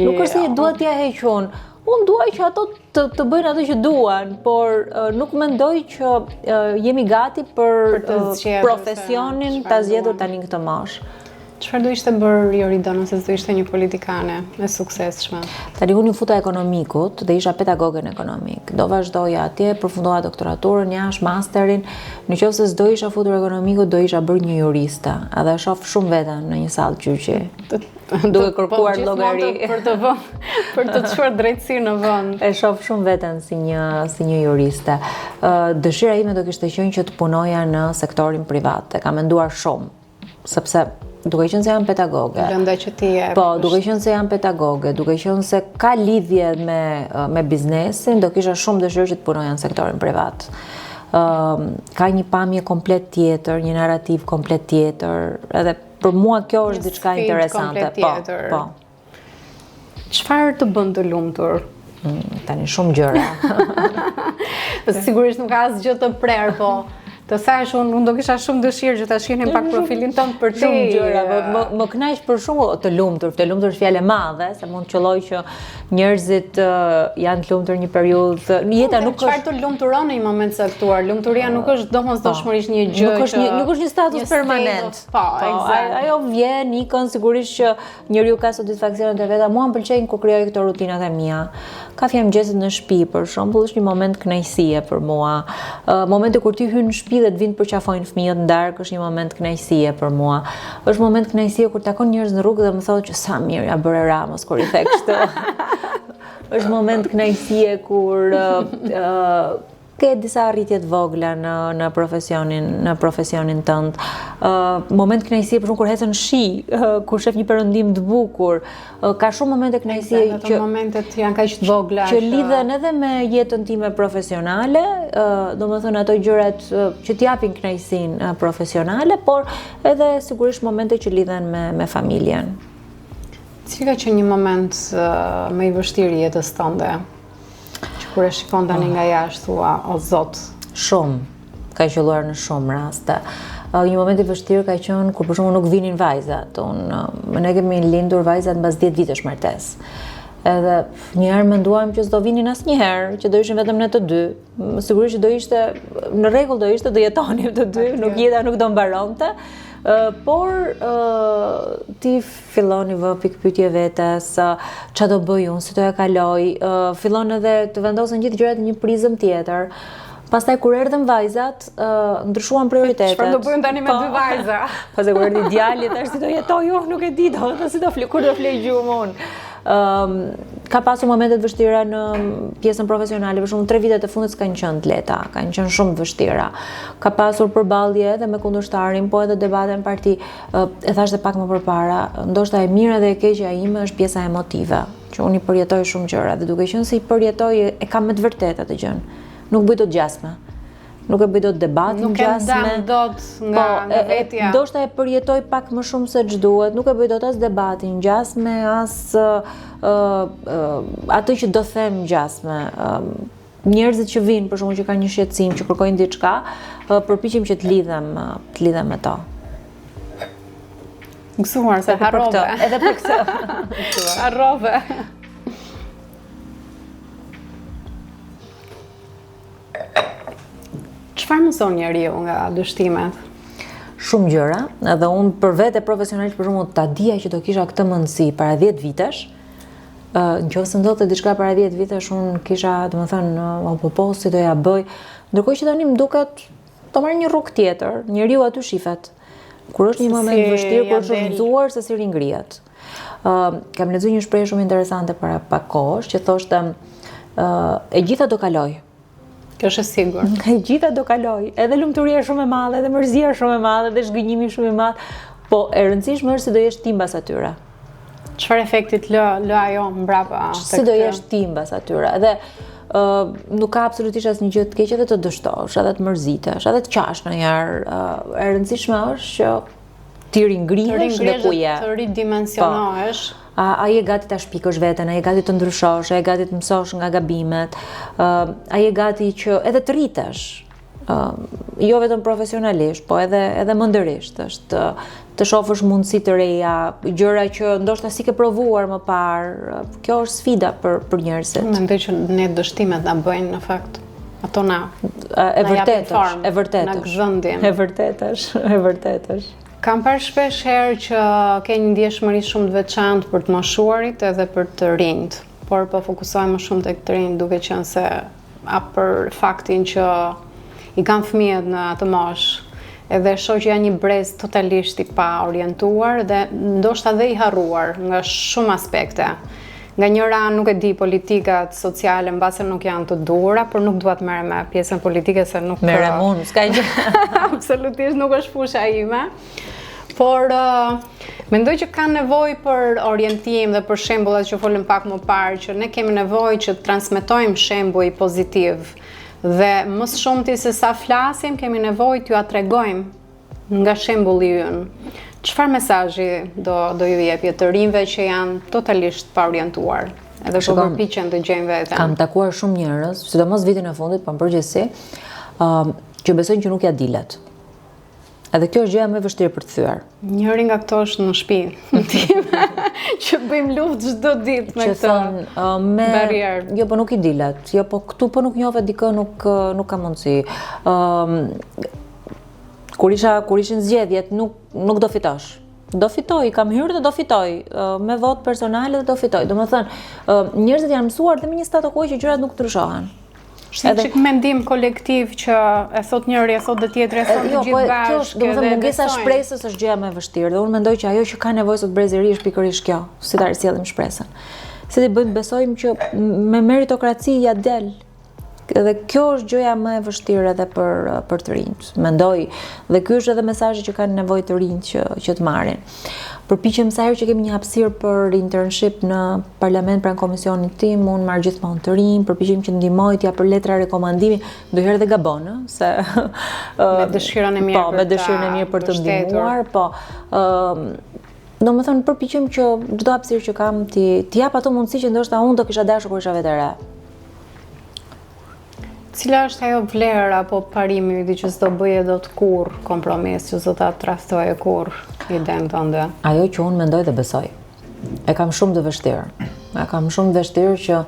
Nuk është se dua t'ia heq unë. Unë dua që ato të, të bëjnë ato që duan, por nuk mendoj që jemi gati për, për të profesionin ta zgjedhur tani në këtë moshë. Çfarë do ishte bërë Jorida nëse s'do ishte një politikane e suksesshme? Tani unë iu futa ekonomikut dhe isha pedagoge në ekonomik. Do vazhdoja atje, përfundova doktoraturën, jashtë masterin. Në qoftë se s'do isha futur ekonomikut, do isha bërë një juriste. Edhe e shoh shumë veten në një sallë gjyqi. Duke po, kërkuar llogari për të vënë për të çuar drejtësinë në vend. E shoh shumë veten si një si një juriste. Dëshira ime do kishte qenë që të punoja në sektorin privat. E kam menduar shumë, sepse duke qenë se jam pedagoge. Lënda që ti e. Po, duke qenë se jam pedagoge, duke qenë se ka lidhje me me biznesin, do kisha shumë dëshirë që të punoja në sektorin privat. Ëm ka një pamje komplet tjetër, një narrativë komplet tjetër, edhe Për mua kjo është diçka interesante. Po, po. Çfarë të bën të lumtur? Mm, tani shumë gjëra. Sigurisht nuk ka asgjë të prerë, po të thash unë unë do kisha shumë dëshirë që ta shihnim pak profilin tënd për shumë gjëra, po më më kënaq për shumë të lumtur, të lumtur është fjalë e madhe, se mund të qëlloj që njerëzit janë të lumtur një periudhë, jeta nuk është Çfarë të lumturon në një moment të caktuar? Lumturia nuk është domosdoshmërisht një gjë nuk është një nuk është një status permanent. Po, po eksakt. Ajo vjen, ikën, sigurisht që njeriu ka satisfaksionet e veta. Mua më pëlqejnë kur krijoj këto rutinat e mia. Kafja e mëngjesit në shtëpi, për shembull, është një moment kënaqësie për mua. Momenti kur ti hyn në shtëpi dhe të vijnë të përqafojnë fëmijët në darkë është një moment kënaqësie për mua. Është moment kënaqësie kur takon njerëz në rrugë dhe më thotë që sa mirë ia bëre Ramës kur i the kështu. është moment kënaqësie kur uh, ke disa arritje të vogla në në profesionin në profesionin tënd. Ë uh, moment kënaqësie për shembull kur ecën në shi, uh, kur shef një perëndim të bukur. Uh, ka shumë momente kënaqësie që momentet janë kaq të vogla që lidhen edhe me jetën time profesionale, uh, domethënë ato gjërat uh, që të japin kënaqësinë uh, profesionale, por edhe sigurisht momente që lidhen me me familjen. Cili ka qenë një moment më i vështirë i jetës tënde? Që kur e shikon tani nga jashtë thua, o Zot. Shumë. Ka qëlluar në shumë raste. Një moment i vështirë ka qenë kur për shembull nuk vinin vajzat. Unë ne kemi lindur vajzat mbas 10 vitesh martesë. Edhe një herë menduam që s'do vinin asnjëherë, që do ishim vetëm ne të dy. Sigurisht që do ishte në rregull do ishte do jetonim të dy, nuk jeta nuk do mbaronte. Por ti fillon i vë pikëpyetje vetes, ça do bëj unë, si do ja kaloj, fillon edhe të vendosen gjithë gjërat në një prizëm tjetër. Pastaj kur erdhën vajzat, ndryshuan prioritetet. Çfarë do bëjmë tani me po. dy vajza? Pastaj kur erdhi djali, tash si do jetoj unë, nuk e di, do të si do fle, kur do flej gjumë unë. Ëm ka pasur momente të vështira në pjesën profesionale, për shembull 3 vitet e fundit s'kanë qenë të lehta, kanë qenë shumë të vështira. Ka pasur përballje edhe me kundërshtarin, po edhe debate në parti. E thashë dhe pak më përpara, ndoshta e mira dhe e keqja ime është pjesa emotive, që unë i përjetoj shumë gjëra dhe duke qenë se i përjetoj e kam me të vërtetë atë gjënë. Nuk bëj dot gjasme. Nuk e bëj dot debatin nuk gjasme. Nuk e ndan dot nga, po, nga vetja. Ndoshta e përjetoj pak më shumë se ç'duhet, nuk e bëj dot as debatin gjasme, as uh, uh, atë që do them gjasme. Uh, njerëzit që vijnë, për shembull që kanë një shqetësim, që kërkojnë diçka, përpiqem që të lidhem, të lidhem me to. Gëzuar se harrove. Edhe për këtë. Harrove. Çfarë mëson njeriu nga dështimet? Shumë gjëra, edhe unë për vete profesionalisht për shembull ta dija që do kisha këtë mendësi para 10 vitesh, në qoftë se ndodhte diçka para 10 vitesh, unë kisha, domethënë, o po po, si do ja bëj. Ndërkohë që tani më duket do marr një rrugë tjetër, njeriu aty shifet. Kur është një moment i vështirë, kur është rrëzuar, se si ringrihet. Uh, kam lexuar një shprehje shumë interesante para pak kohësh që thoshte uh, e gjitha do kalojë. Kjo është e sigurt. E gjitha do kalojë. Edhe lumturia shumë e madhe, edhe mërzia shumë e madhe, edhe zhgënjimi shumë i madh. Po e rëndësishme është si do jesh ti mbas atyre. Çfarë efekti të lë, lë ajo mbrapa? Si do jesh ti mbas atyre? Edhe uh, nuk ka absolutisht asnjë gjë të keqe edhe të dështosh, edhe të mërzitesh, edhe të qash ndonjëherë. Uh, e rëndësishme është që ti ringrihesh dhe ku je. Të ridimensionohesh. Po. A, a je gati ta shpikësh veten, a je gati të ndryshosh, a je gati të mësosh nga gabimet, a je gati që edhe të rritesh, jo vetëm profesionalisht, po edhe edhe mendërisht, është të shofësh mundësi të reja, gjëra që ndoshta s'i ke provuar më parë. Kjo është sfida për për njerëzit. Mendoj që ne dështimet na bëjnë në fakt ato na e vërtetë është, e vërtetë. Na gdhendin. E vërtetë është, e vërtetë është. Kam parë shpesh herë që ke një ndjeshmëri shumë të veçantë për të moshuarit edhe për të rinjtë, por po fokusohem më shumë tek të rinjtë duke qenë se a për faktin që i kam fëmijët në atë moshë, edhe shoh që janë një brez totalisht i paorientuar dhe ndoshta dhe i harruar nga shumë aspekte. Nga njëra anë nuk e di politikat sociale mbase nuk janë të duhura, por nuk dua të merrem me pjesën politike se nuk Merrem unë, s'ka gjë. Absolutisht nuk është fusha ime. Por uh, mendoj që kanë nevojë për orientim dhe për shembullat që folëm pak më parë, që ne kemi nevojë që të transmetojmë shembuj pozitiv dhe më së shumti se sa flasim, kemi nevojë t'jua tregojmë nga shembulli ynë. Çfarë mesazhi do do ju jepje të rinjve që janë totalisht paorientuar? Edhe po përpiqen të gjejnë veten. Kam takuar shumë njerëz, sidomos vitin e fundit, po në përgjithësi, uh, që besojnë që nuk ja dilet. Edhe kjo është gjëja më e vështirë për të thyer. Njëri nga këto është në shtëpi time, që bëjmë luftë çdo ditë me këtë thonë, uh, me barrierë. Jo, po nuk i dilet. Jo, po këtu po nuk njohe dikë nuk nuk ka mundësi. Ëm um, kur isha kur ishin zgjedhjet, nuk nuk do fitosh. Do fitoj, kam hyrë dhe do fitoj, me votë personale dhe do fitoj. Domethënë, njerëzit janë mësuar dhe me një statu quo që gjërat nuk ndryshohen. Është një çik mendim kolektiv që e thot njëri, e thot dhe tjetri, e thot jo, të gjithë po, bashkë. Kjo është, domethënë mungesa e shpresës është gjëja më e vështirë dhe unë mendoj që ajo që ka nevojë sot brezi i ri është pikërisht kjo, si ta risjellim shpresën. Si t'i bëjmë të besojmë që me meritokraci ja del. Dhe kjo është gjëja më e vështirë edhe për për të rinjtë, mendoj. Dhe ky është edhe mesazhi që kanë nevojë të rinjtë që që të marrin. Përpiqem sa herë që kemi një hapësirë për internship në parlament pranë komisionit tim, unë marr gjithmonë të rinj, përpiqem që të ndihmoj, të jap letra rekomandimi, ndonjëherë edhe gabon, ë, se me dëshirën e mirë po, me dëshirën e mirë për të ndihmuar, po. Ë. Domethënë, përpiqem që çdo hapësirë që kam t'i, t'i jap ato mundësi që ndoshta unë do kisha dashur kur isha vetë e re. Cila është ajo vlerë apo parimi yt që s'do bëje dot kurrë kompromis, që s'do ta tradhtoje kurrë idenë tënde? Ajo që unë mendoj dhe besoj. E kam shumë të vështirë. E kam shumë të vështirë që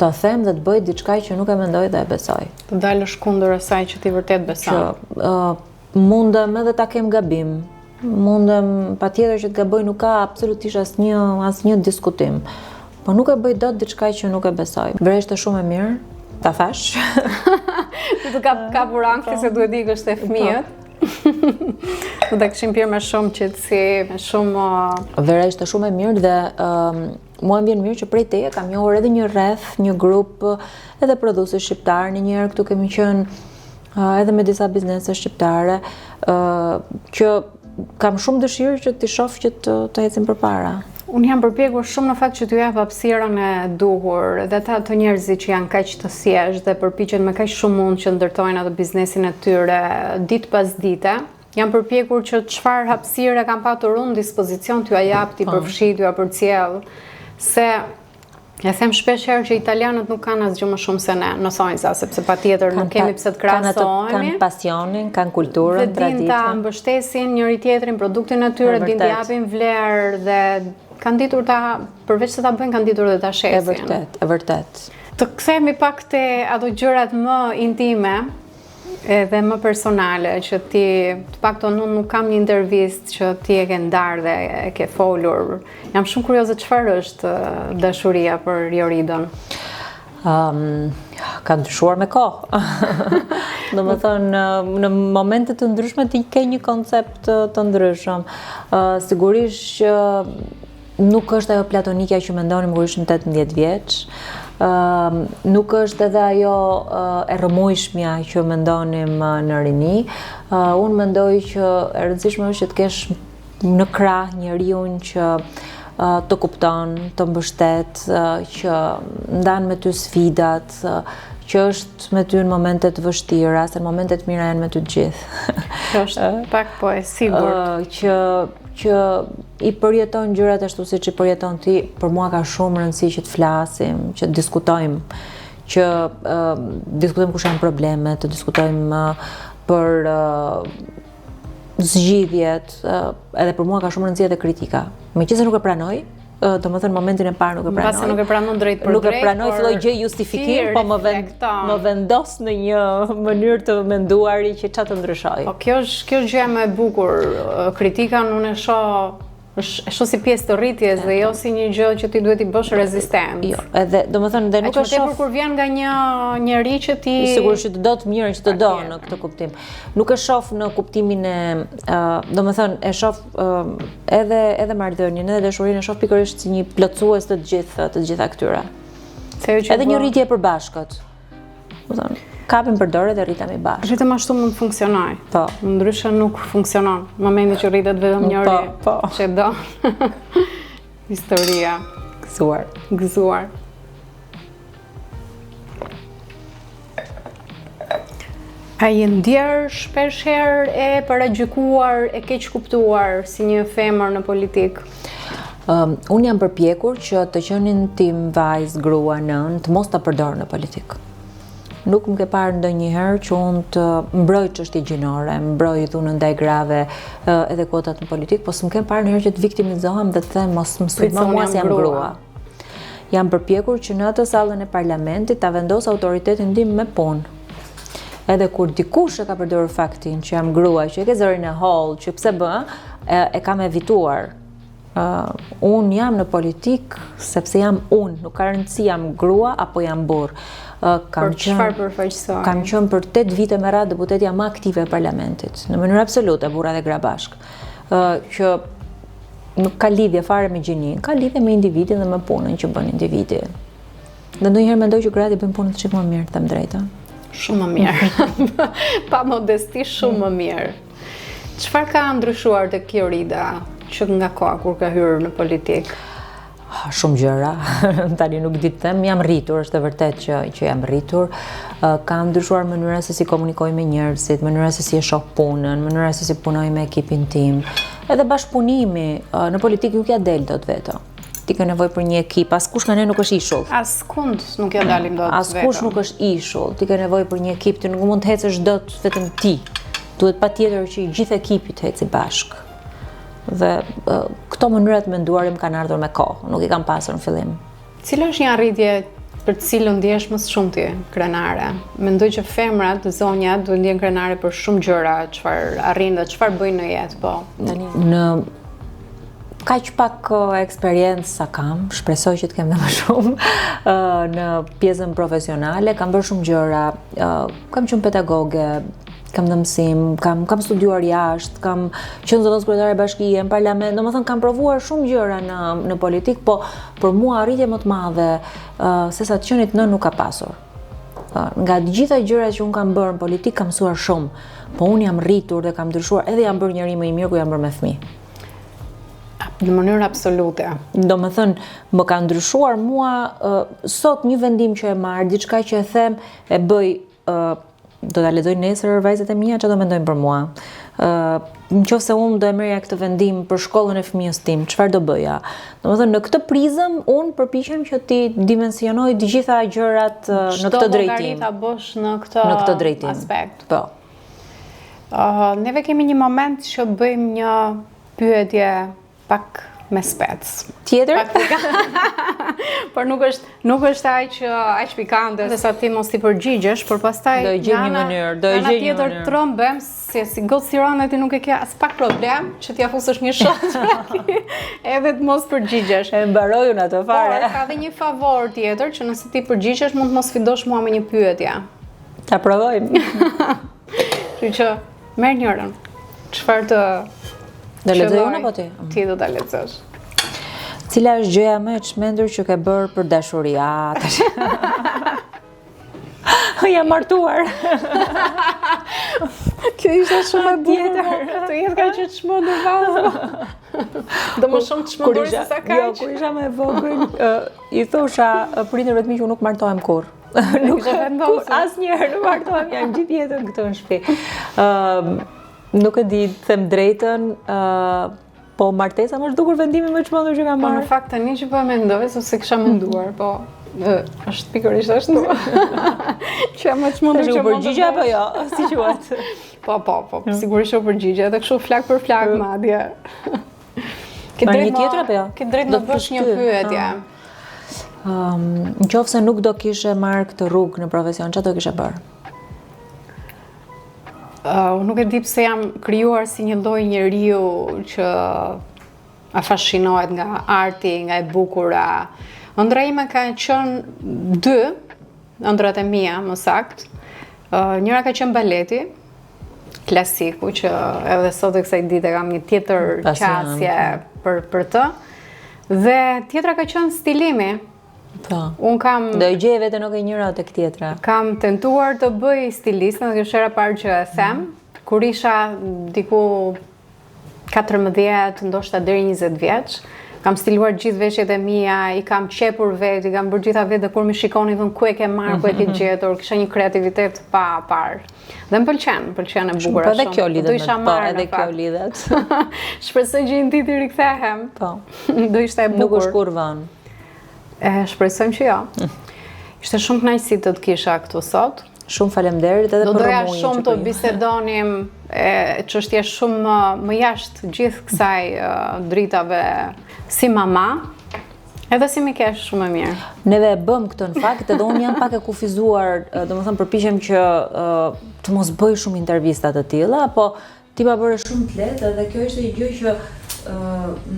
të them dhe të bëj diçka që nuk e mendoj dhe e besoj. Të dalësh kundër asaj që ti vërtet beson. Që uh, mundem edhe ta kem gabim, Mundem patjetër që të gaboj, nuk ka absolutisht asnjë asnjë diskutim. Po nuk e bëj dot diçka që nuk e besoj. Vera ishte shumë e mirë, ta thashë. Ty të ka kapur ankthi se duhet ikësh te fëmijët. Do ta kishim pirë me shumë qetësi, me shumë uh, Vera ishte shumë e mirë dhe um, mua më vjen mirë që prej teje kam njohur edhe një rreth, një grup edhe prodhues shqiptar, një herë këtu kemi qenë edhe me disa biznese shqiptare, që kam shumë dëshirë që t'i shoh që të, të ecin përpara. Unë jam përpjekur shumë në fakt që t'ju jap hapësirën e duhur dhe ata të njerëzit që janë kaq të thjeshtë dhe përpiqen me kaq shumë mund që ndërtojnë atë biznesin e tyre ditë pas dite. Jam përpjekur që çfarë hapësire kam patur unë në dispozicion t'jua jap, t'i po. përfshij, t'jua përcjell se E them shpesh herë që italianët nuk kanë asgjë më shumë se ne, në thonjza, sepse patjetër nuk kemi pse të krahasohemi. Kanë pasionin, kanë kulturën, traditën. Dhe din ta mbështesin njëri tjetrin, produktin e tyre, din t'i japin vlerë dhe kanë ditur ta, përveç se ta bëjnë, kanë ditur dhe ta shesin. E vërtetë, e vërtetë. Të kthehemi pak te ato gjërat më intime, edhe më personale që ti të paktën unë nuk kam një intervistë që ti e ke ndarë dhe e ke folur. Jam shumë kurioze çfarë është dashuria për Joridën. Um, ka ndryshuar me kohë. Domethënë, në momente të ndryshme ti ke një koncept të, të ndryshëm. Uh, sigurisht që Nuk është ajo platonikja që mendonim kur ishim 18 vjeç. Ëm nuk është edhe ajo e rrëmujshmja që mendonim në rini. Unë mendoj që e rëndësishme është që të kesh në krah njeriun që të kupton, të mbështet, që ndan me ty sfidat, që është me ty në momente të vështira, se në momente të mira janë me ty të gjithë. Kjo është pak po e sigurt. Që që i përjeton gjërat ashtu siç i përjeton ti, për mua ka shumë rëndësi që të flasim, që të diskutojmë, që uh, diskutojmë kush janë problemet, të diskutojmë uh, për uh, zgjidhjet, uh, edhe për mua ka shumë rëndësi edhe kritika. Meqenëse nuk e pranoj, domethënë momentin e parë nuk e pranoj. Mbase nuk e pranon drejtpërdrejt. Nuk e pranoj, filloj gjej justifikim, po më vend, më vendos në një mënyrë të menduari që ça të ndryshoj. Po kjo është kjo është gjëja më e bukur. Kritikën unë e shoh e shoh si pjesë të rritjes dhe jo si një gjë që ti duhet t'i bësh rezistencë. Jo, edhe domethënë dhe nuk e shoh kur vjen nga një njeri që ti sigurisht që të do të mirën që të do në këtë kuptim. Nuk e shoh në kuptimin e, domethënë e shoh edhe edhe marrëdhënien, edhe dashurinë e shoh pikërisht si një plotësues të të gjithë të gjitha këtyre. Edhe një rritje e përbashkët. Domethënë, kapim për dore dhe rritemi bashkë. Vetëm ashtu mund të funksionojë. Po. Ndryshe nuk funksionon. Momenti që rritet vetëm po, njëri po, po. që do. Historia. Gëzuar. Gëzuar. A je ndjerë shpesh herë e paragjykuar, e keqkuptuar si një femër në politikë? Um, unë jam përpjekur që të qenin tim vajzë, grua, nënë, të mos ta përdor në politikë. Nuk më ke parë ndonjëherë që unë të mbroj çështje gjinore, mbroj dhunën ndaj grave, edhe kuotat në politikë, po s'më ke parë ndonjëherë që të viktimizohem dhe të them mos më sulmo mua se jam grua. Jam përpjekur që në atë sallën e parlamentit ta vendos autoritetin tim me punë. Edhe kur dikush e ka përdorur faktin që jam grua, që e ke zërin e hollë, që pse bë, e, e kam evituar. Uh, unë jam në politikë sepse jam unë, nuk ka rëndësi jam grua apo jam burrë. Uh, kam për çfarë përfaqësoj? Kam qenë për 8 vite me radhë deputetja më aktive e parlamentit, në mënyrë absolute, burra dhe gra bashkë. Uh, që nuk ka lidhje fare me gjininë, ka lidhje me individin dhe me punën që bën individi. Dhe ndonjëherë mendoj që gratë i bëjnë punën çik më mirë, të them të drejtën. Shumë më mirë. Pa modesti shumë më mirë. Çfarë ka ndryshuar tek Jorida që nga koha kur ka hyrë në politikë? Shumë gjëra, tani nuk di të them, jam rritur, është e vërtetë që, që jam rritur, ka ndryshuar mënyra se si komunikoj me njerëzit, mënyra se si e shoh punën, mënyra se si punoj me ekipin tim. Edhe bashkëpunimi në politikë nuk ja del dot vetëm. Ti ke nevojë për një ekip, askush nga ne nuk është ishull. Askund nuk ja dalim dot vetëm. Askush nuk është ishull. Ti ke nevojë për një ekip, ti nuk mund të ecësh dot vetëm ti. Duhet patjetër që i gjithë ekipi të eci bashkë. Dhe këto mënyra të menduari më kanë ardhur me kohë, nuk i kam pasur në fillim. Cila është një arritje për të cilën ndihesh më së shumti krenare? Mendoj që femrat, zonjat, duhet ndihen krenare për shumë gjëra, çfarë arrijnë dhe çfarë bëjnë në jetë, po. Tani në kaq pak eksperiencë sa kam, shpresoj që të kem dhe më shumë në pjesën profesionale, kam bërë shumë gjëra, kam qenë pedagoge, kam dhënë mësim, kam kam studiuar jashtë, kam qenë zëvendëskryetare bashkie në parlament, domethënë kam provuar shumë gjëra në në politikë, po për mua arritje më të madhe uh, se sa të qenit nënë nuk ka pasur. Uh, nga të gjitha gjërat që unë kam bërë në politikë kam mësuar shumë, po unë jam rritur dhe kam ndryshuar edhe jam bërë njeri më i mirë kur jam bërë me fëmijë. Në mënyrë absolute. Domethënë, më ka ndryshuar mua uh, sot një vendim që e marr, diçka që e them, e bëj do ta lexojnë nesër vajzat e mia çfarë do mendojnë për mua. Ë, në qoftë se unë do e merrja këtë vendim për shkollën e fëmijës tim, çfarë do bëja? Domethënë në këtë prizëm unë përpiqem që t'i dimensionoj të gjitha gjërat në këtë drejtim. Çdo llogari ta bësh në këtë në këtë drejtim. aspekt. Po. Uh, neve kemi një moment që bëjmë një pyetje Pak me spec. Tjetër? Pak por nuk është nuk është aq aq pikante se sa ti mos t'i përgjigjesh, por pastaj do e gjej një mënyrë, do e gjej një tjetër trembem se si gotë sirane ti nuk e ke as pak problem që t'ia fusësh një shot edhe të mos përgjigjesh. E mbaroj unë atë fare. Por ka dhe një favor tjetër që nëse ti përgjigjesh mund të mos sfidosh mua me një pyetje. Ta provojmë. Kështu që Merr njërën. Çfarë të Do lexoj unë apo ti? Ti do ta lexosh. Cila është gjëja më e çmendur që ke bërë për dashuri? A, tash. Jam martuar. Kjo ishte shumë e bukur. Të jetë kaq e çmendur vallë. Do më shumë të çmendur se sa kaq. Jo, kur isha më e vogël, i thosha prindërve të mi që unë nuk martohem kurrë. Nuk e vendosur. Asnjëherë nuk martohem, jam gjithë jetën këtu në shtëpi. Ëm nuk e di të them drejtën, ë po martesa më është dukur vendimi më i çmendur që kam po, marrë. Po në fakt tani që po e mendoj, s'e kisha menduar, po është pikërisht ashtu. Që më çmendur që u përgjigja apo jo, si quhet? Po, po, po, mm. sigurisht u përgjigja, edhe kështu flakë për flakë mm. madje. Ke drejt një tjetër apo jo? Ke drejt të bësh një pyetje. Ëm, në qoftë se nuk do kishe marrë këtë rrugë në profesion, çfarë do kishe bërë? Uh, unë nuk e di pse jam krijuar si një lloj njeriu që afashinohet nga arti, nga e bukura. Ëndrra ime ka qenë dy, ëndrrat e mia, më saktë. Uh, njëra ka qenë baleti, klasiku që edhe sot e kësaj dite kam një tjetër qasje po. për për të. Dhe tjetra ka qenë stilimi. Po. Unë kam Do e gjeje veten tek njëra tek tjetra. Kam tentuar të bëj stilisten, dhe kjo është hera e parë që e them, mm. kur isha diku 14, ndoshta deri 20 vjeç. Kam stiluar gjithë veshjet e mia, i kam qepur vetë, i kam bërë gjitha vetë dhe kur më shikonin thonë ku e ke marrë, ku e ke gjetur, kisha një kreativitet pa parë. Dhe më pëlqen, më pëlqen e bukur shumë. Po edhe kjo lidhet. Do isha po, marrë. Edhe kjo lidhet. Shpresoj që një ditë t'i rikthehem. Po. Do ishte e bukur. Nuk është kurrë vonë. E shpresojmë që jo. Ishte shumë kënaqësi të të kisha këtu sot. Shumë faleminderit edhe për rrëmujën. Do doja shumë të bisedonim e çështje shumë më jashtë gjithë kësaj dritave si mama, edhe si mikeshë shumë e mirë. Neve e bëmë këtë në fakt, edhe unë jam pak e kufizuar, domethënë përpiqem që të mos bëj shumë intervista të tilla, po Ti ma bëre shumë të lehtë edhe kjo ishte një gjë që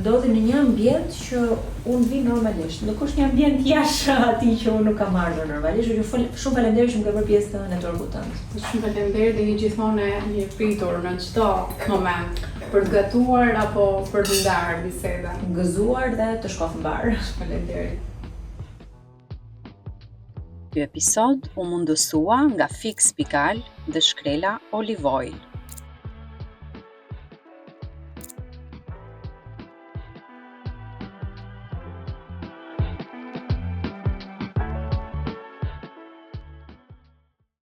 ndodhi në një ambient që unë vij normalisht. Nuk është një ambient jashtë atij që unë nuk kam ardhur normalisht, kështu që shumë faleminderit që më ke bërë pjesë të networkut tënd. Shumë faleminderit dhe je gjithmonë e mirëpritur në çdo moment për të gatuar apo për të ndarë biseda. Gëzuar dhe të shkoftë mbarë. Faleminderit. Ky episod u mundësua nga Fix Pical dhe Shkrela Olive Oil.